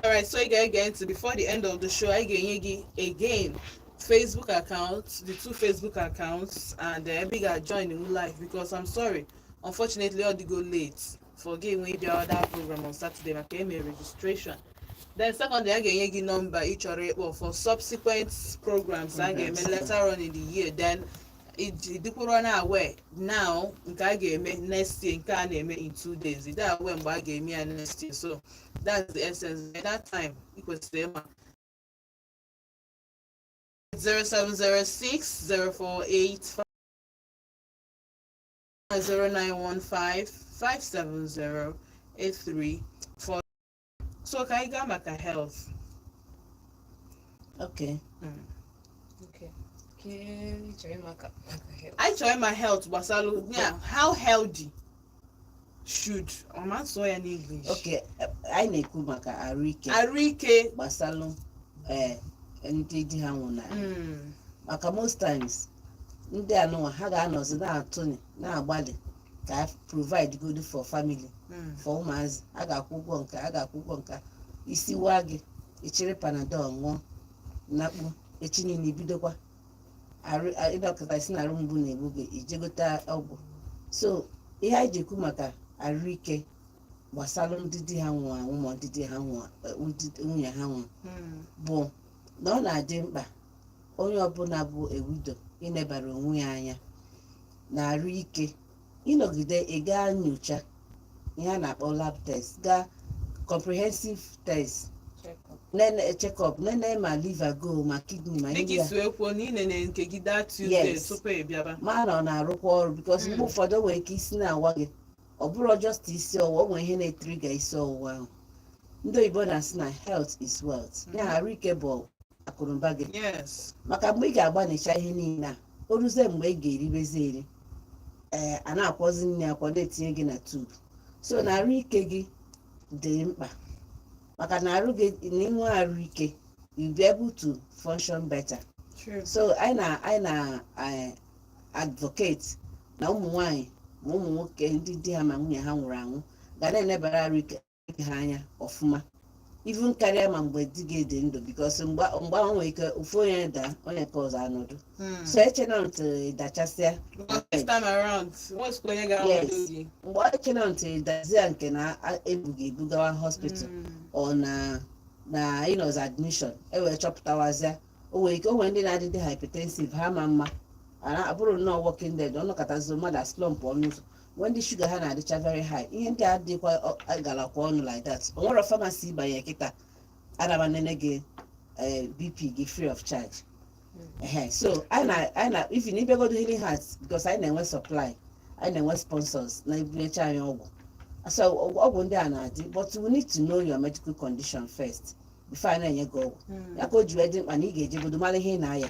Alright, so you get again to before the end of the show, I ga-enye gị again Facebook account, the two Facebook accounts, and ebe ị ga-join the live, because I'm sorry, unfortunately, all the go late for gị nwee bịa that program on Saturday maka eme registration. Then secondly, a ga-enye gị nọmba ị chọrọ ịkpọ for subsequent programs a ga-eme later on in the year. Then ị dịkwuru na aware now nke a ga-eme next year, nke a na-eme in 2 days, ị dị aware mgbe a ga-eme ya next year. So that's the essence. At that time, ị kwesịrị ịma 0706 048 0915 570 834. So ka anyị gaa maka health. Okay. Okay. Ka ị chọrọ ịma maka health? Anyị chọrọ ịma health gbasalụ ya, how healthy should ọma sụọ ya n'English. Okay, anyị na-ekwu maka arụike. Arụike. Gbasalụ ndị di ha nwụnarị, maka most times ndị anụnwa ha ga-anọzi na-atụni na-agbalị ka ha provide good for family, for ụmụazị a ga-akwụ ụgwọ nke a ga-akwụ ụgwọ nke isi waa gị, echiri Panadol ṅụọ nakpu, echi niile ibidokwa arụ ịdọkịta isi na arụ mgbu na-egbu gị, ijegote ọgwụ. So ihe anyị ji ekwu maka arụike gbasara ndị di ha nwụrụ anwụ ma ndị di ha nwụrụ, ndị nwunye ha nwụrụ, bụ na ọ na-adị mkpa onye ọbụla bụ a widow ịnebara onwe ya anya na arụ ike, ịnọgide ị gaa nyocha ihe a na-akpọ lab test, gaa comprehensive test. Check-up. Nene check up, nene ma liver go, ma kidney, ma Dịka ihe isi wee kwuo na ị nene nke gị that Tuesday Yes. tupu ị bịaba. Ma na ọ na-arụkwa ọrụ, because mgbe ụfọdụ o nwere ike isi na-awa gị, ọ bụrụ just isi ọwụwa, o nwere ihe na-etrigger isi ọwụwa ahụ. Ndị oyibo na-asị na health is wealth, ya arụ ike bụ akụnụba gị. Maka mgbe ị ga-agbanịcha ihe niile a, o ruzie mgbe ị ga-eribezi eri, ee, a na-akwọzi nri akwọ, na-etinye gị na tube. So na arụ ike gị dị mkpa, maka na arụ gị, na inwe arụ ike, you'll be able to function better. So anyị na advocate na ụmụ nwanyị ma ụmụ nwoke, ndị di ha ma nwunye ha nwụrụ anwụ, ga na-enebara arụ ike ha anya ọfụma, even karịa ma mgbe di gị dị ndụ, because mgbe ahụ nwere ike ofu onye daa, onye nke ọzọ anọdụ. So echena ntị dachasịa. Because this time around, once onye ga-akwado gị. Mgbe echena ntị dazie nke na ebughị ebugawa hospital ọ na ịnọz admission, e wee chọpụtawazịa, o nwere ike o nwere ndị na-adịdị hypertensive, ha ma mma abụrụ nnọọ walking dead, ọ nọkọtazi mmadụ slump ọnụ ụzọ, nwee ndị shuga ha na-adịcha very high. Ihe ndị a dịkwa galakwa ọnụ like that. O nwere pharmacy ịbanye kịta ana m anene gị BP gị free of charge. Ehe, so anyị na even ịbịagodo Healing Hearts, because anyị na-enwe supply, anyị na-enwe sponsors na-ebunyecha anyị ọgwụ. So ọgwụ ndị a na-adị, but we need to know your medical condition first before anyị na-enye gị ọgwụ. Ya ka o ji wee dị mkpa na ị ga-ejegodo mara ihe ị na-aya.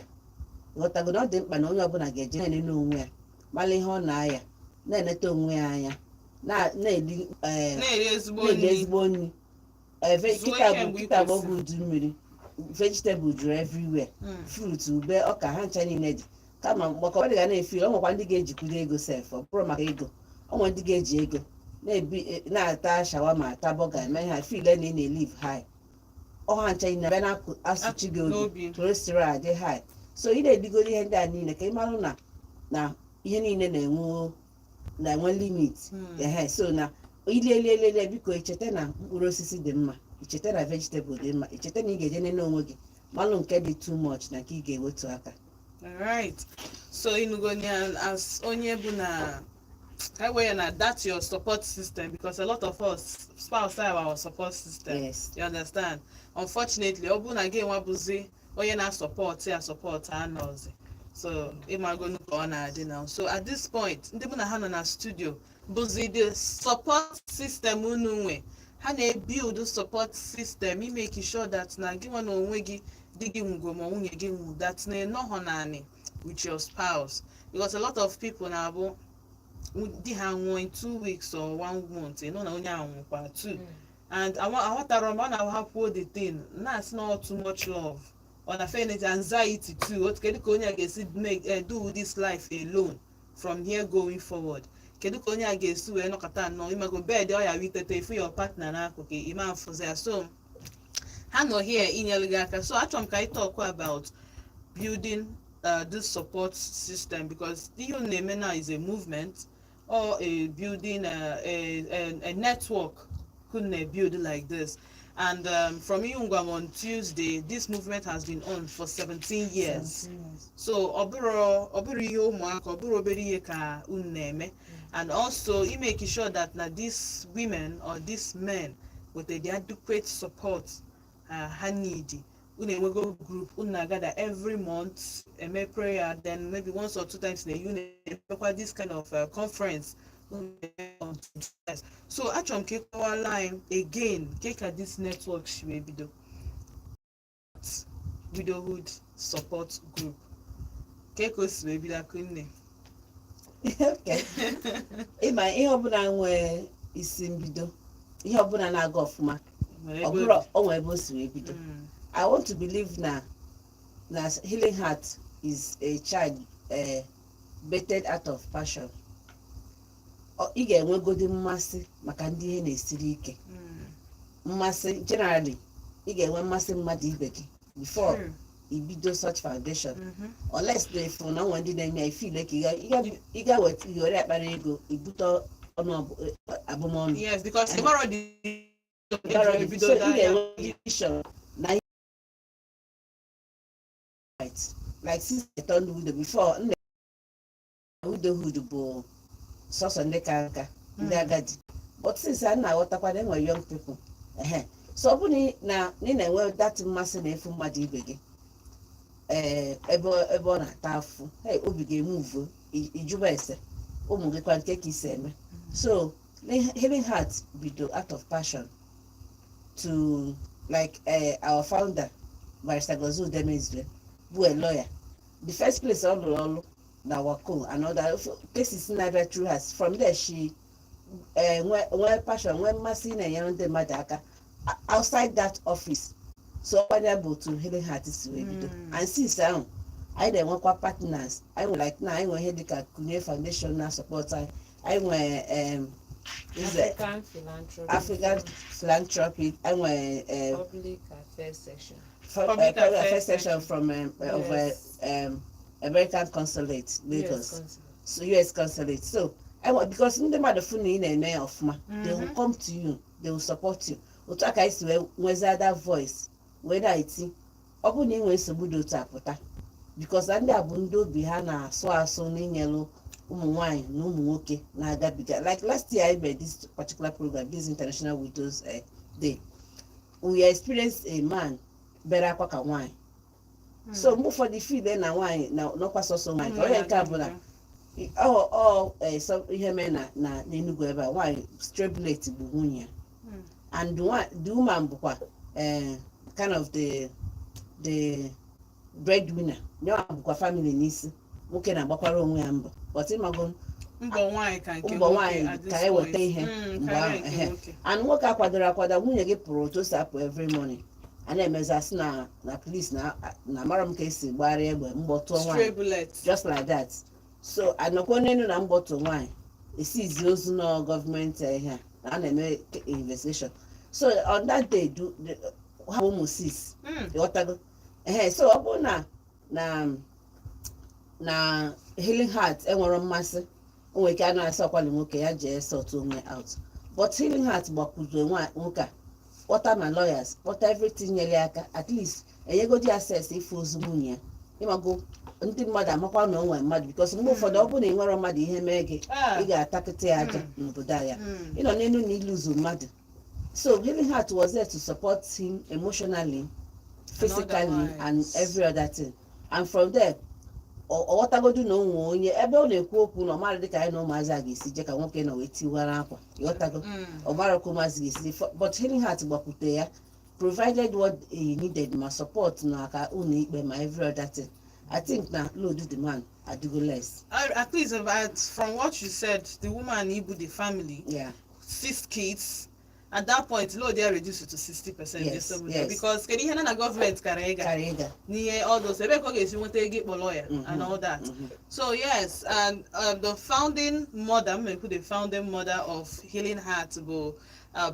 Ghọtago na ọ dị mkpa na onye ọbụla ga-eje na-enene onwe ya, mara ihe ọ na-aya, na-eneta onwe ya anya, na-eri Na-eri ezigbo na-eri nri. Ezigbo nri. Zuo Kịta ike bụ mgbe ị kịta bụ kwesịrị. Oge udu mmiri, vegetable juru everywhere, fruit, ube, ọka, ha ncha niile dị. Kama mgbakọ ọ dị ga na-efi, ọ nwekwa ndị ga-ejikwudo ego sef, ọ bụrụ maka ego, ọ nwere ndị ga-eji ego na-ebi, na-ata shawarma, ata burger, eme ha feel na ị na-elive high. Ọha ncha niile abịa na-asụchi gị obi. N'obi. Cholesterol adị high. So ị na-edigoro ihe ndị a niile ka ị marụ na ihe niile na-enwe limit. Ehe, so na ilelelele, biko, icheta na mkpụrụ osisi dị mma, icheta na vegetable dị mma, icheta na ị ga-eje nene onwe gị, malụ nke dị too much na nke ị ga-ewetu aka. Alright. So ịnụgo ya, as onye bụ na ka wee na that's your support system, because a lot of us, spouse have our support system. You understand? Unfortunately, ọ bụrụ na gị nwa bụzi onye na-support ya, support anọzi. So ịmagonu ka ọ na-adị now. So at this point, ndị mụ na ha nọ na studio bụzi the support system unu nwe. Ha na-ebuild support system, imake sure that na gị nwa na onwe gị, di gị nwugo ma nwunye gị nwu, that na ịnọghọ naanị with your spouse, because a lot of people na-abụ di ha nwụọ, in 2 weeks or one month, ị nọ na onye ahụ nwụkwa too. And aghọtara m, ọ na-ahapụ the thing na-asị na all too much love, ọ na feel anxiety too. Otu kedu ka onye a ga-esi make do this life alone from here going forward? Kedu ka onye a ga-esi wee nọkọta nnọọ, imego bed ọ ya witete ifu your partner n'akụkụ, ime afụzi ya? So ha nọ here inyere gị aka. So achọrọ m ka anyị talk about building this support system, because ihe unu na-eme now is a movement or a building a network couldn't build like this. And from Iyungwam on Tuesday, this movement has been on for 17 years. So ọ bụrụ ihe ụmụaka, ọ bụrụ obere ihe ka unu na-eme. And also i make sure that na these women or these men with the adequate support ha need. Unu enwego group unu na-agada every month, eme prayer, then maybe once or two times in a year unu emekwa this kind of conference unu na-eme on Tuesdays. So achọrọ m ka ị kọwala anyị again ke ka this network si wee bido, widowhood support group, ke ka o si wee bido, Akunne? Okay. Ịma ihe ọbụla nwee isi mbido, ihe ọbụla na-aga ọfụma, nwere ọ ebe bụrụ o nwee ebe o si wee bido. I want to believe na Healing Heart is a child birthed out of passion. Ị ga-enwegodi mmasị maka ndị ihe na-esiri ike. Mmasị generally, ị ga-enwe mmasị mmadụ ibe gị before ibido such foundation, unless na efu na onwe ndị na-eme ya ifile ka ị ga weta were akpara ego ibute ọnụ abụmọnụ. Yes, because ị mara the So ebido ị ga-enwe vision na right, like since I turned widow, before nne widowhood bụ sọsọ ndị ka nka, ndị agadi, but since a na-aghọtakwa na enwere young people, ehe, So ọ bụrụ na ị na-enwe that mmasị na efu mmadụ ibe gị, ee, ebe ọ na-ata afụ, hey, obi ga-emuvu ijuba ese ụmụ gị kwa nke ka isi eme. So Healing Heart bido out of passion to, like, our founder, Barrister Gozie Udemezue, bụ a lawyer. The first place ọ lụrụ ọrụ na WACOL and other places na-abịa through her. From there she nwee passion, nwee mmasị na-enyere ndị mmadụ aka outside that office. So ọkwanya bụ otu Healing Heart si wee bido. And since ahụ, anyị na-enwekwa partners. Anyị nwere, like, na anyị nwere ihe dịka Kunye Foundation na support anyị. Anyị nwere African Philanthropy. African Philanthropy. Anyị nwere Public Affairs Section. Public Public Affairs Affairs Section Section. from of Yes. American Consulate, Lagos. US Consulate. So US Consulate. So I want, because ndị mmadụ fụ na ị na-eme ya ọfụma, they will come to you, they will support you. Otu a ka anyị si wee nwezie that voice wee na-eti, ọ bụrụ na ị nwere nsogbu dị otu a, pụta, because na ndị a bụ ndị obi ha na-asụ asụ n'inyelụ ụmụ nwanyị na ụmụ nwoke na-agabiga. Like last year, I mere this particular program, this International Widows Day, we experienced a man bere akwa ka nwaanyị. So mgbe ụfọdụ feel na nwaanyị na n'ọkwa sọsọ nwaanyị ka onye nke a bụ na ọ ihe mere na n'Enugu ebe a, nwaanyị, stray bullet bụ nwunye ya. And the woman bụkwa kind of the breadwinner ya, bụkwa family n'isi. Nwoke na-agbakwara onwe ya mbọ, but ịmago Mbọ nwaanyị ka nke mbọ nwoke nwaanyị at this ka eweta point. ihe mgbe Karịa ahụ nke ehe. nwoke. And nwoke akwadoro akwado, nwunye gị pụrụ otu o si apụ every morning, a na-emezi asị na police na amara m ka esi gbara egbe mgbọ tụọ Stray nwaanyị bullet. just like that. So anọkwa n'elu na mgbọtụ nwaanyị esizi ozu na gọọmenti ihe a na a na-eme investigation. So on that day ha bụ ụmụ six. Ịghọtago? Ehe, so ọ bụrụ na Healing Heart enwere mmasị, o nwere ike a na-asị ọkwali nwoke ya jee sort onwe out, but Healing Heart gbakwuzo nwoke a, kpọta ma lawyers, kpọta everything, nyere ya aka, at least enyegodi access ịfụ ozu nwunye ya. Ịmago, ndị mmadụ amakwa na o nwere mmadụ, because mgbe ụfọdụ ọ bụrụ na ị nwere mmadụ, ihe mee gị, ị ga-atakịta ya aja n'obodo a ya. Ịnọ n'elu na ịlụzu mmadụ. So Healing Heart was there to support him emotionally, physically and otherwise. every other thing. And from there ọ ghọtagodu na o nwee onye ebe ọ na-ekwu okwu na ọ mara dịka anyị na ụmụazị a ga-esi je ka nwoke nọ wee tiwara akwa. Ịghọtago? Ọ mara ka ụmụazị ga-esi, but Healing Heart gbakwute ya, provided what he needed, ma support na aka ụlọ ikpe, ma every other thing. I think na load the man adịgo less. At least about, from what you said, the woman ibu the family, six kids, at that point load ya reduce to 60%. Because kedu ihe na gọọmenti kara ịga karịa ịga n'ihe all those, ebe ka ọ ga-esi nweta ego ịkpọ lawyer and all that? So yes, and the founding mother, m ekwu the founding mother of Healing Heart bụ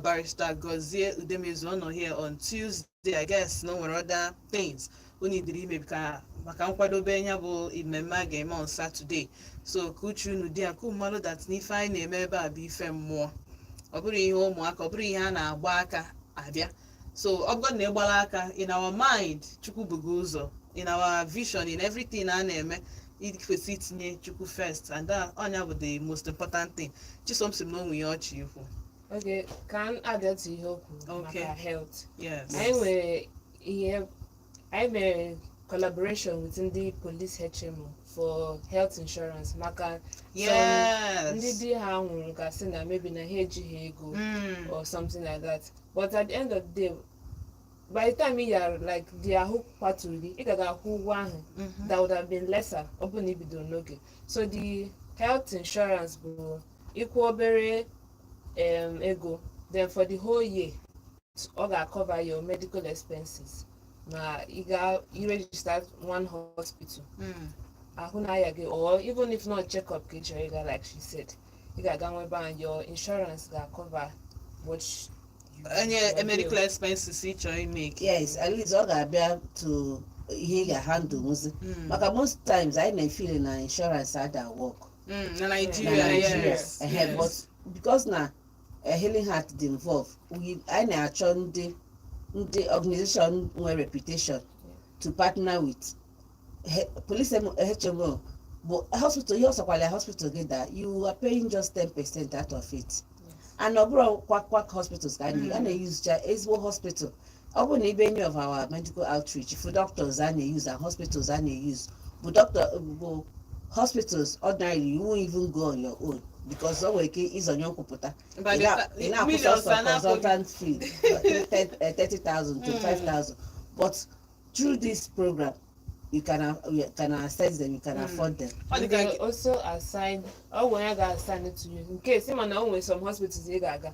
Barrister Gozie Udemezu. Ọ nọ here on Tuesday. I guess no nwere other things unu dịrị ime ka maka nkwadobe ya bụ mmemme a ga-eme on Saturday. So ka uche unu dị ya, ka mmalụ that n'ife anyị na-eme ebe a bụ ife mmụọ, ọ bụrụ ihe ụmụaka, ọ bụrụ ihe a na-agba aka abịa. So ọ bụrụ na ịgbara aka, in our mind, Chukwu bugo ụzọ in our vision, in everything a na-eme, ikwesị itinye Chukwu first, and that ọnya bụ the most important thing. Chisom sị m na onwe ya ọchị ikwu. Okay, ka m add to ihe o kwuru Okay. maka health. Yes. Anyị nwere ihe anyị mere collaboration with ndị police HMO for health insurance maka ndị di ha nwụrụ gasị na maybe na ha ejighị ego or something like that. But at the end of the day, by the time ị yara, like, the ahụ kwaturu gị, ị ga akwụ ụgwọ ahụ that would have been lesser ọ bụrụ na i bidoro n'oge. So the health insurance bụ ịkwụ obere ego, then for the whole year ọ ga-cover your medical expenses ma ị ga i register one hospital, ahụ na-aya gị, or even if not check up ka ị chọrọ ịga, like she said, ị ga-aga nwebe ahụ, your insurance ga-cover what you Any your medical bill. Expenses ị chọrọ imeke. Yes, at least ọ ga-abịa to ihe ị ga-handle nwuzi, maka most times anyị na-efeel na insurance ada work Na na Nigeria, Nigeria. Yes. Ehe, but because na Healing Heart dị involved, anyị na-achọ ndị organization nwere reputation to partner with. Police HMO bụ hospital, ihe ọsọkwala hospital gị da, you are paying just 10% out of it. And ọ bụrụ quack quack hospitals ka a na-eyuzucha, ezigbo hospital. Ọ bụrụ na ibe any of our medical outreach for doctors a na-use and hospitals a na-use bụ doctor bụ hospitals, ordinarily you won't even go on your own because o nwere ike ịzọnye ụkwụ pụta. By ị the ị na-akwụ millions sọsọ a na-akwụ gị. Consultant fee 30,000 to 5,000, but through this program you can access them, you can afford them. Ọ dị ka They also assign ọgwụ ya ga-assign to you in case ịma na o nwere some hospitals ị ga-aga,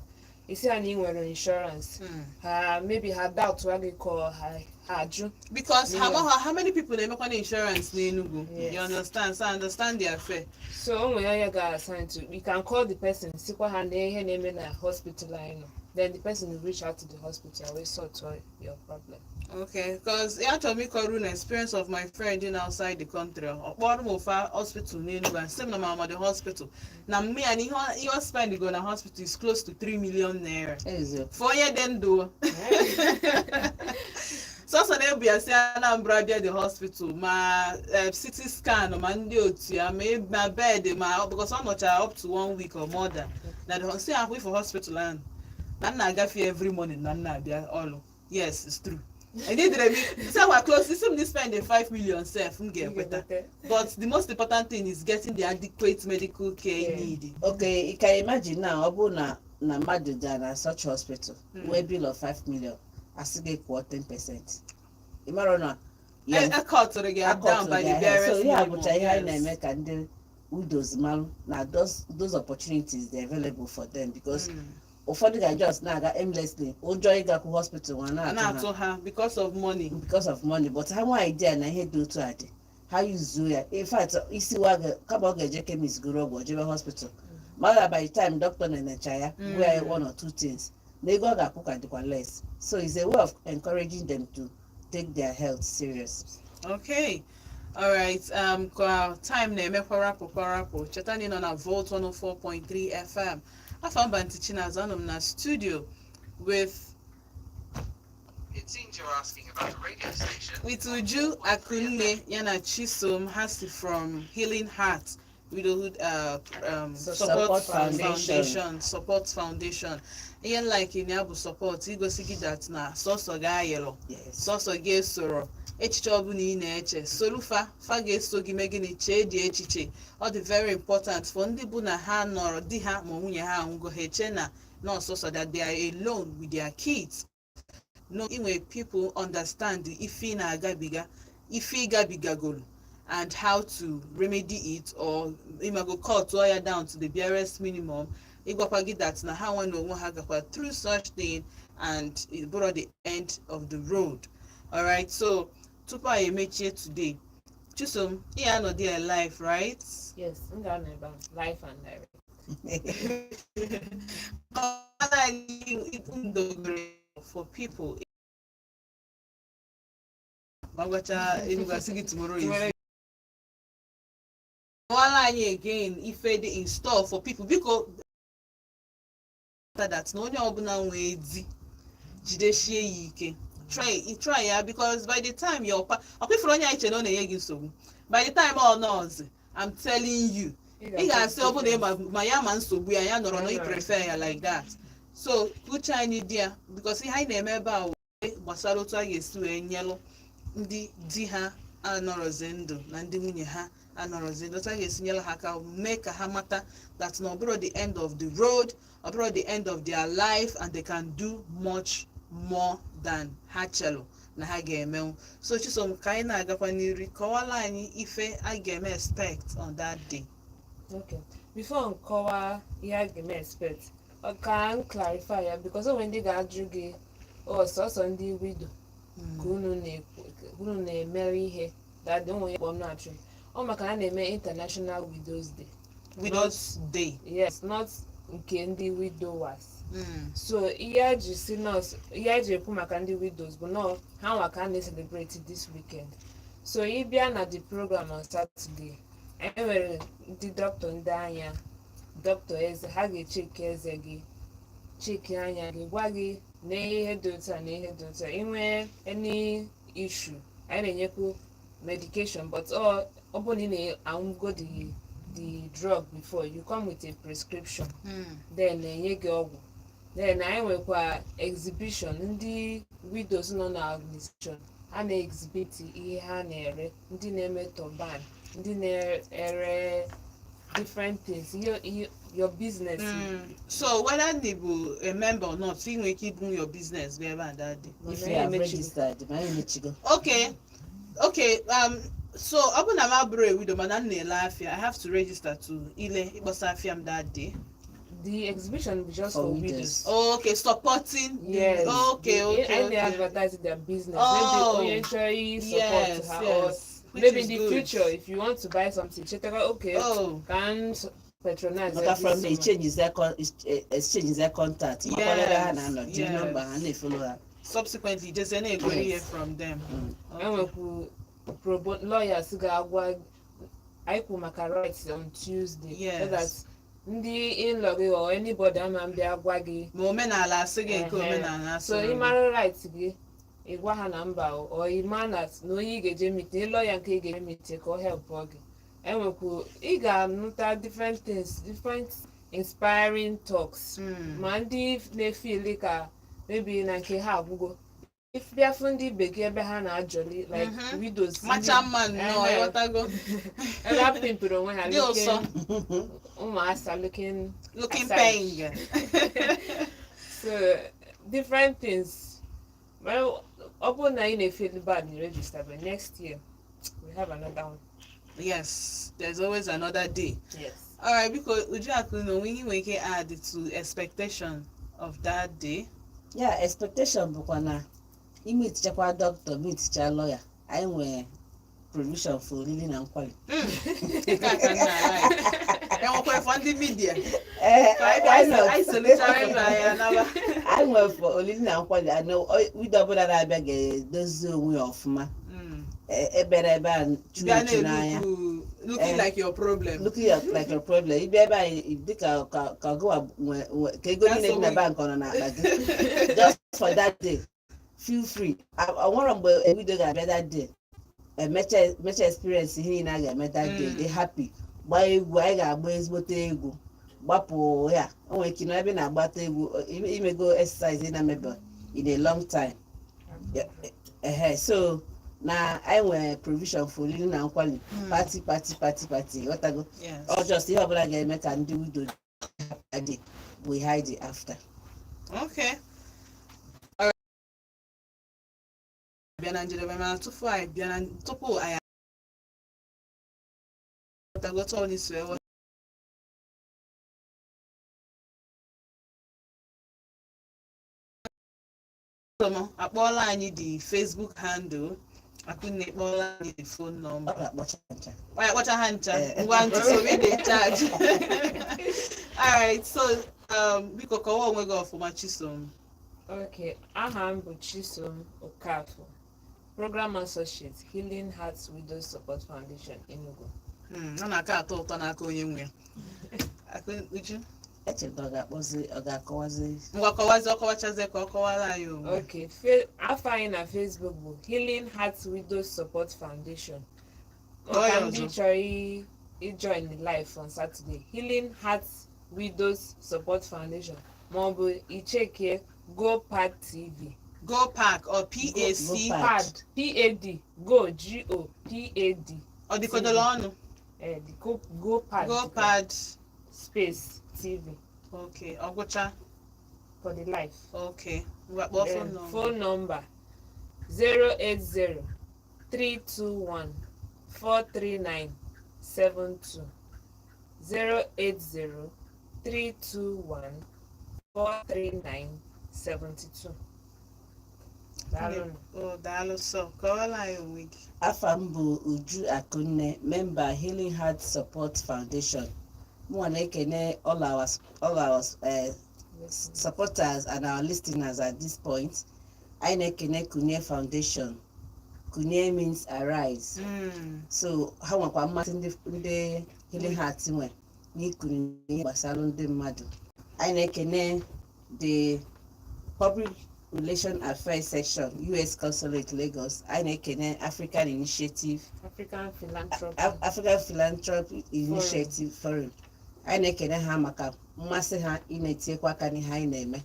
isi ha na ị nwere insurance, ha maybe ha doubt gị ka ha ajụ. Because how, how many people na-emekwa na insurance n'Enugu? Yes. You understand? So I understand their affair. So o nwere onye ga-assign to you. Can call the person, sikwa ha na ihe na-eme na hospital anyị nọ, then the person will reach out to the hospital and will sort out your problem. Okay, because achọrọ m ịkọrọ unu experience of my friend in outside the country. Ọ kpọrọ m ofe hospital n'Enugu and sị m na mama the hospital na mme ya na ihe ọ spend go na hospital is close to 3 million naira. Eziokwu. For onye dị ndụ, sọsọ na-ebu ya si Anambra bịa the hospital, ma CT scan, ma ndị otu ya, ma bed, ma because ọ nọchara up to one week or more than na the si ahụ for hospital ahụ na m na-agafe every morning na m na-abịa ọrụ. Yes, it's true. Edidere m say we're close, isi m spend the 5 million sef, m ga-ekweta, but the most important thing is getting the adequate medical care you need. Okay, you can imagine now, ọ bụrụ na mmadụ gaa na such hospital nwee bill of 5 million, asị gị kwụọ 10%, ị mara na ya Akọtụrụ gị down by the akọtụrụ ya. barest So ya minimum. bụcha ihe anyị Yes. na-eme ka ndị widows malụ na those opportunities dey available for them, because ụfọdụ ga just na-aga aimlessly, ụjọ ịgakwu hospital nwa A na-atụ ha na-atụ ha because of money. Because of money. But ha nwe idea na ihe dị otu a dị, ha yuzuo ya. In fact, isi wa kama ọ ga-eje chemist goro ọgwụ, o jebe hospital, mara by the time doctor na-enecha ya, gwa ya one or two things, na ego ọ ga-akwụ ka dịkwa less. So it's a way of encouraging them to take their health serious. Okay. All right. Ka time na-eme kwarapụ kwarapụ. Cheta na ị nọ na Volt 104.3 FM. Afọ mba ntị Chinazụ, anọ m na studio with It seems you're asking about a radio station. with Uju Akunne ya na Chisom. Ha si from Healing Heart Widowhood Support, Support Foundation. Foundation. Support Foundation. Ihe like ya bụ support igosi gị that na sọsọ gị ayịlụ, sọsọ gị esoro echiche ọbụla ị na-eche, solu fa, fa ga-eso gị mee gịnị, chee dị echiche. Ọ dị very important for ndị bụ na ha nọrọ di ha ma nwunye ha anwụgo, ha eche na nọọsọsọ that they are alone with their kids. No, inwe people understand ife ị na-agabiga, ife ị gabigagolu and how to remedy it or imago cut ya down to the barest minimum, ịgwakwa gị that na ha nwa na onwe ha gakwa through such thing and it bụrụ the end of the road. Alright, so tupu anyị emechie today, Chisom, ị anọ there live, right? Yes, m ga-anọ ebe ahụ live and direct. Kọwara anyị ndogere for people ma gwacha Enugu asị gị tomorrow is. Kọwara anyị again ife dị in store for people, biko, that na onye ọbụla nwee di, jidesie ya ike, try ya, because by the time your pa ọkwa ifuru onye anyị chere na ọ na-enye gị nsogbu, by the time ọ nọọzi, I'm telling you, ị ga-asị ọ bụrụ na ị ma ya ma nsogbu ya, ya nọrọ na ị prefer ya like that. So uche anyị dị ya, because ihe anyị na-eme ebe a wee gbasara otu a ga-esi wee nyelụ ndị di ha anọrọzi ndụ na ndị nwunye ha anọrọzi ndụ, otu a ga-esi nyelụ ha aka mee ka ha mata that na ọ bụrụ the end of the road, ọ bụrụ the end of their life, and they can do much more than ha chelụ na ha ga-emenwu. So Chisom, ka anyị na-agakwa n'iru, kọwala anyị ife a ga-eme expect on that day. Okay. Before m kọwaa ihe a ga-eme expect, ọ ka m clarify ya, because o nwere ndị ga-ajụ gị, ọ sọsọ ndị widow ka unu na-ekwu, ka unu na-emere ihe that day? O nwere kpọm na-achụ ọ maka na a na-eme International Widows Day. Widows Day. Yes, not nke ndị widowers. So ihe a ji si nọọsụ, ihe a ji ekwu maka ndị widows bụ nọọ ha nwa ka a na-celebrate this weekend. So ị bịa na the program on Saturday, anyị nwere ndị dọkịta, ndị anya, dọkịta eze, ha ga-echeki eze gị, cheki anya gị, gwa gị na ihe dị otu a na ihe dị otu a. Inwee any issue, anyị na-enyekwu medication, but ọ bụ na ị na-aṅụgo the the drug before you come with a prescription, then enye gị ọgwụ. Then anyị nwekwa exhibition, ndị widows nọ na organization ha na-exhibit ihe ha na-ere, ndị na-eme turban, ndị na-ere different things, ihe your business. So whether they bụ a member or not, ị nwere ike ibunye your business bịa ebe a that day? If you have registered, ma anyị emechigo. Okay, so ọ bụ na m abụrụ a widow mana m na-ele afịa, I have to register to ile ịkpọsa afịa m that day? The exhibition bụ just For for widows. widows. Okay, supporting Yes. Okay. And they advertise their business. Oh. Maybe onye chọrọ i support ha or Which maybe is in the good. future if you want to buy something, chetara, okay, ka m patronize Maka this from there woman. Exchange their contact, makwara ebe ha na-anọ, jiri nọmba ha na-efollow ha. Subsequently jezie na-egoro ihe from them. Okay. Enwekwu pro bono lawyers ga-agwa anyị kwu maka rights on Tuesday, so that ndị in-law gị or anybody ama mbịa gwa gị Ma omenala asị gị nke Ehe. omenala asị So gị. ị mara right gị, ị gwa ha na mba o, or ị ma na onye ị ga-eje meet, lawyer nke ị ga-eje meet ka ọ help gị. Enwekwu ị ga-anụta different things, different inspiring talks, ma ndị na-efili ka maybe na nke ha agwụgo, if bịa fụ ndị ibe gị ebe ha na-ajọli like widows Macha mma nnọọ. Ehe. Ịghọtago? Ebe ha pimpụrụ onwe ha Dị ụsọ. looking ụmụasa looking looking aside. Peng. So different things. Well, ọ bụrụ na ị na-efeel bad, you register, but next year we have another one. Yes, there's always another day. Yes. Alright, biko, Ujuaku, na onwe ihe nwere ike add to expectation of that day? Ya, expectation bụkwa na imeetichakwa dọkịta, meeticha lọya, anyị nwere provision for oriri na nkwari. Nke a ka m na-like. Enwekwa for ndị media? Ee. Ka anyị Why bịa not? anyị soluchara ebe anyị anaba. Anyị nwere for oriri na nkwari ana widow ọbụla na-abịa ga-edozi onwe ya ọfụma. Ebere ebe a churu Bịa echu n'anya. na-elook looking Eh. like your problem. Looking like your problem. Ịbịa ebe anyị dịka ka gụwa ka ego niile dị na bank ọ nọ n'akpa gị. Just for that day, feel free. Ọ nwere mgbe widow ga-abịa that day, emecha experience ihe niile a ga-eme that day, dị happy, gbaa egwu, anyị ga-agba ezigbote egwu, gbapụ ya. O nwere ike nọ ebe ị na-agbata egwu, imego exercise ị na-emebe in a long time. Ehe, so na anyị nwere provision for oriri na nkwali, party, party, party, party, ghọtago? Yes. Ọ just ihe ọbụla ga-eme ka ndị widow dị, we hide it after. Okay. Alright. Bịa na njedebe, mana tupu anyị ghọtagote onye si wee ghọta m, akpọọla anyị the Facebook handle, Akunne kpọọla anyị the phone Ọ number. ga-akpọcha ncha. Onye kpọcha ha ncha. Eh. Ngwa ntị, so we dey charge. Alright, so biko kọwaa onwe gị ọfụma, Chisom. Okay, aha m bụ Chisom Okafor, Program Associate, Healing Hearts Widows Support Foundation, Enugu. Ọ na-aka atọ ụtọ n'aka onye nwe ya. Uju? Echere na ọ ga-akpọzi, ọ ga-akọwazi. Ngwa, kọwazi, ọ kọwachazie ka ọ kọwara anyị onwe. Okay, afọ anyị na Facebook bụ Healing Hearts Widows Support Foundation. Kpọọ ya Maka ndị ọzọ. chọrọ ijoin the live on Saturday, Healing Hearts Widows Support Foundation, maọbụ ichekie GoPad TV. Go Park or PAC? Go Park. Pad, PAD, Go, G O P A D. Ọ dịkodoro ọnụ? Eh, the Go GoPad Go Pad space TV. Okay, ọgwụcha. For the live. Okay, ngwa, kpọọ phone Then number. phone number 080 321 439 72, 080 321 439 72. Daalụ. Oh, daalụ. Sọ kọwara anyị onwe gị. Afa m bụ Uju Akunne, member Healing Heart Support Foundation. Mụnwa na-ekene all our supporters and our listeners at this point. Anyị na-ekene Kunie Foundation. Kunie means arise. So ha nwekwa mmasị ndị Healing Heart nwe n'ikuni ihe gbasara ndị mmadụ. Anyị na-ekene the public Relation Affairs Section, US Consulate Lagos. Anyị na-ekene African Initiative, African Philanthropy African Philanthropy Initiative Forum. Anyị na-ekene ha maka mmasị ha ị na-etinyekwa aka n'ihe anyị na-eme.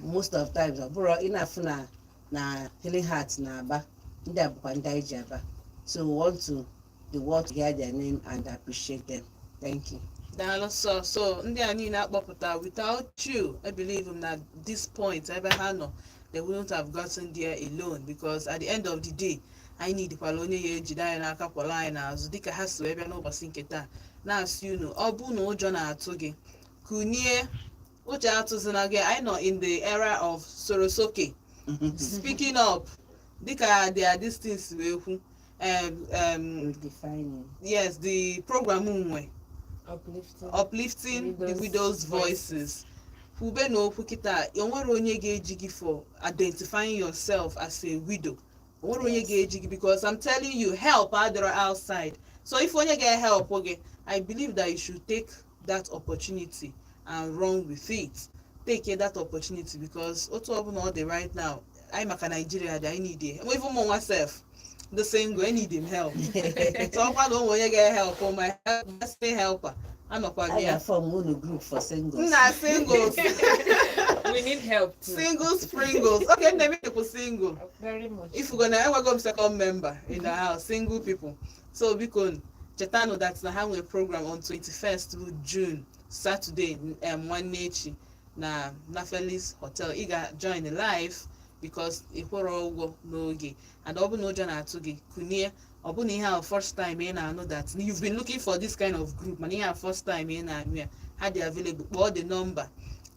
Most of times, ọ bụrụ ị na-afụ na na Healing Heart na Aba, ndị a bụkwa ndị anyị ji aba. So we want to the world to hear their name and appreciate them. Thank you. Daalụ sọ. So ndị a niile akpọpụta, without you, I believe m na this point ebe ha nọ, they wouldn't have gotten there alone, because at the end of the day, anyị nidikwala onye ya ejide anyị n'aka, kwọrọ anyị n'azụ, dịka ha si wee bịa n'ụbọchị nke taa na-asị unu, ọ bụ na ụjọ na-atụ gị, kunie, ụjọ atụzina gị. Anyị nọ in the era of sorosoke, speaking up, dịka their distance wee kwu Redefining. Yes, the program nwe uplifting uplifting the widows' widows' voices. Kwube na okwu kịta, onwere onye ga-eji gị for identifying yourself as a widow. Onwere onye ga-eji gị, because I'm telling you, help adịrọ outside. So if onye ga-help gị, I believe that you should take that opportunity and run with it. Take that opportunity, because otu ọbụla ọ dị right now, anyị maka Nigeria dị, anyị need it. Even mụ nwa sef the single, I need him help. So ọkwa na onwe onye ga-help, my help, helper anọkwa I gị ya. ga-form unu group for singles. Nna, singles. We need help too. Single sprinkles. Okay, nne m bụ single. Very much. If you gonna enwego m second member in the house, single people. So biko, chetanụ that na ha nwere program on 21st bụ June, Saturday, nwanne echi, na Nafelis Hotel. Ị ga join live because ị kwụrụ ụgwọ n'oge, and ọ bụ na ụjọ na-atụ gị, kunie. Ọ bụ na ihe a first time ị na-anụ that you've been looking for this kind of group, mana ihe a first time ị na-anụ ya, ha dị available. Kpọọ the number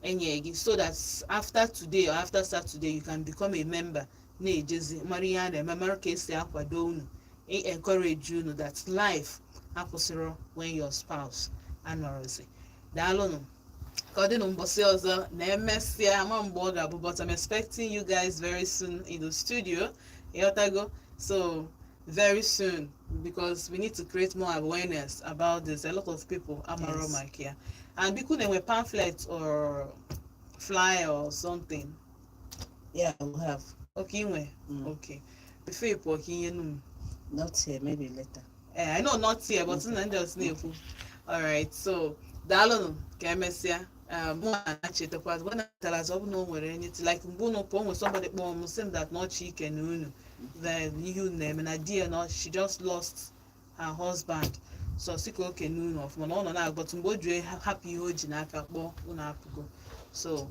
enye gị so that after today or after Saturday, you can become a member, na-ejezi mara ihe a na-eme, mara ka esi akwado unu, encourage unu that life akwụsịrị when your spouse anọrọzi. Daalụnụ, ka ọ dị na mbọsị ọzọ na emesịa. Ama mgbe ọ ga-abụ, but I'm expecting you guys very soon in the studio, ịghọtago? So very soon, because we need to create more awareness about this. A lot of people amaro maka ya. And biko, na-enwe pamphlet or flyer or something? Yeah, we have. Okay, nwe. Okay, before ị pụọ, ka ihe nu m. Not here, maybe later. Eh, I know, not here, but nna ndị ọzọ na-ekwu. Alright, so daalụnụ, ka emesịa. Mụ na-achetakwa when I tell us, ọ bụ na o nwere anything like mgbe unu pụọ, nwere somebody kpọọ m sị m that na ọchị ike na unu, then ihe unu na-eme na di ya na she just lost her husband, so sị ka oke na unu ọfụma na ọ nọ na-agbọtụ mgbe o ji hapụ ihe o ji n'aka kpọọ unu apụgo. So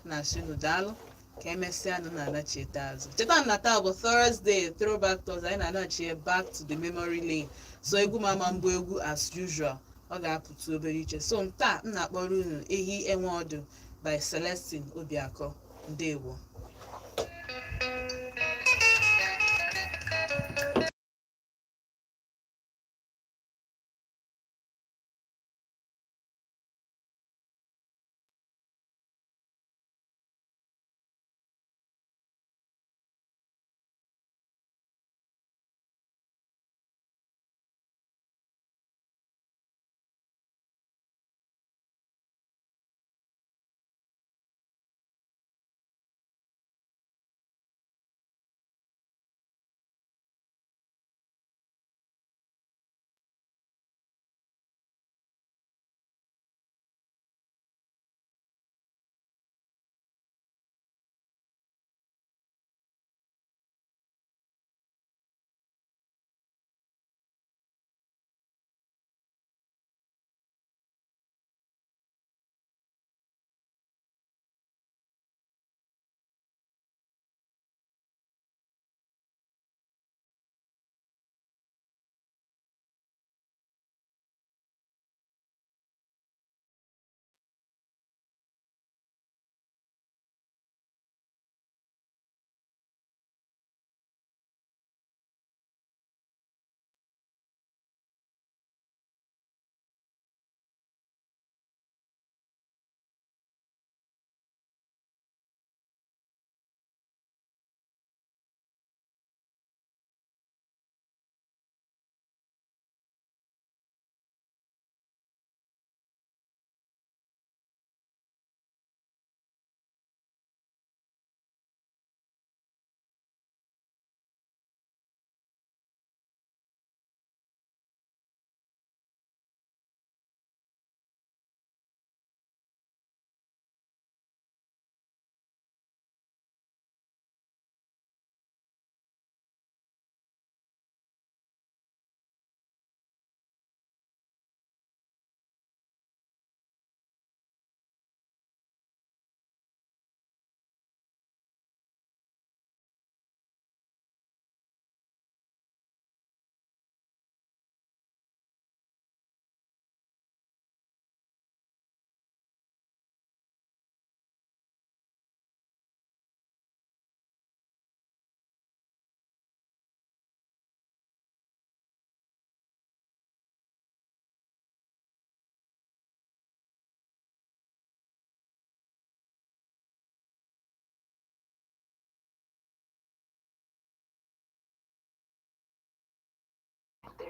na-asị unu daalụ, ka emesịa. Nụ na-anachite azụ, cheta na taa bụ Thursday Throwback Thursday. Anyị na-anachie back to the memory lane. So egwu mama mbụ, egwu as usual, ọ ga-apụta obere iche. So taa m na-akpọrọ unu Ehi Enwe Ọdụ by Celestine Obiakọ. Ndewo.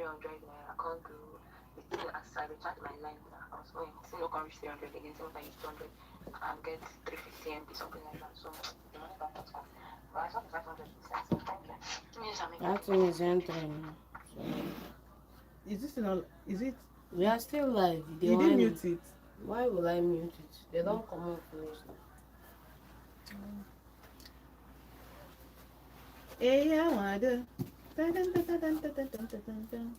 300 naira. I can't do the thing as I recharge my line now. I was going still not gonna reach 300 again. So if I use 200 and get 350 MB, something like that. So the money back has come. But I saw the 500 percent. So thank you. Yes, I'm That thing is entering now. So Is this in all? Is it? we are still live. They You didn't want me. mute it. Why will I mute it? They don't come up finish now. Hey, I wanna. Dun, dun, dun, dun, dun, dun, dun, dun, dun, dun.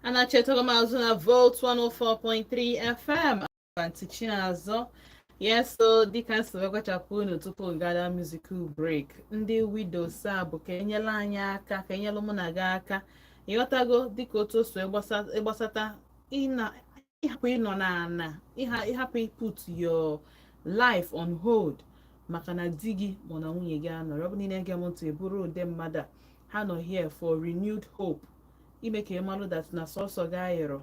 Anachetara m azụ na Volt 104.3 FM. Aunty Chinazọ. Yes, so dịka nsi wee gwachapụ unu tupu gada musical break, ndị widows a bụ ka enyela anyị aka, ka enyela mụ na gị aka, ịghọtago, dịka otu o si ịgbasata ịhapụ ịnọ n'ana, ịhapụ put your life on hold maka na di gị ma na nwunye gị anọrọ. Ọ bụ niile ege m ntị bụrụ ụdị mmadụ a, ha nọ here for renewed hope, ime ka ị malụ that na sọsọ gị ayọrọ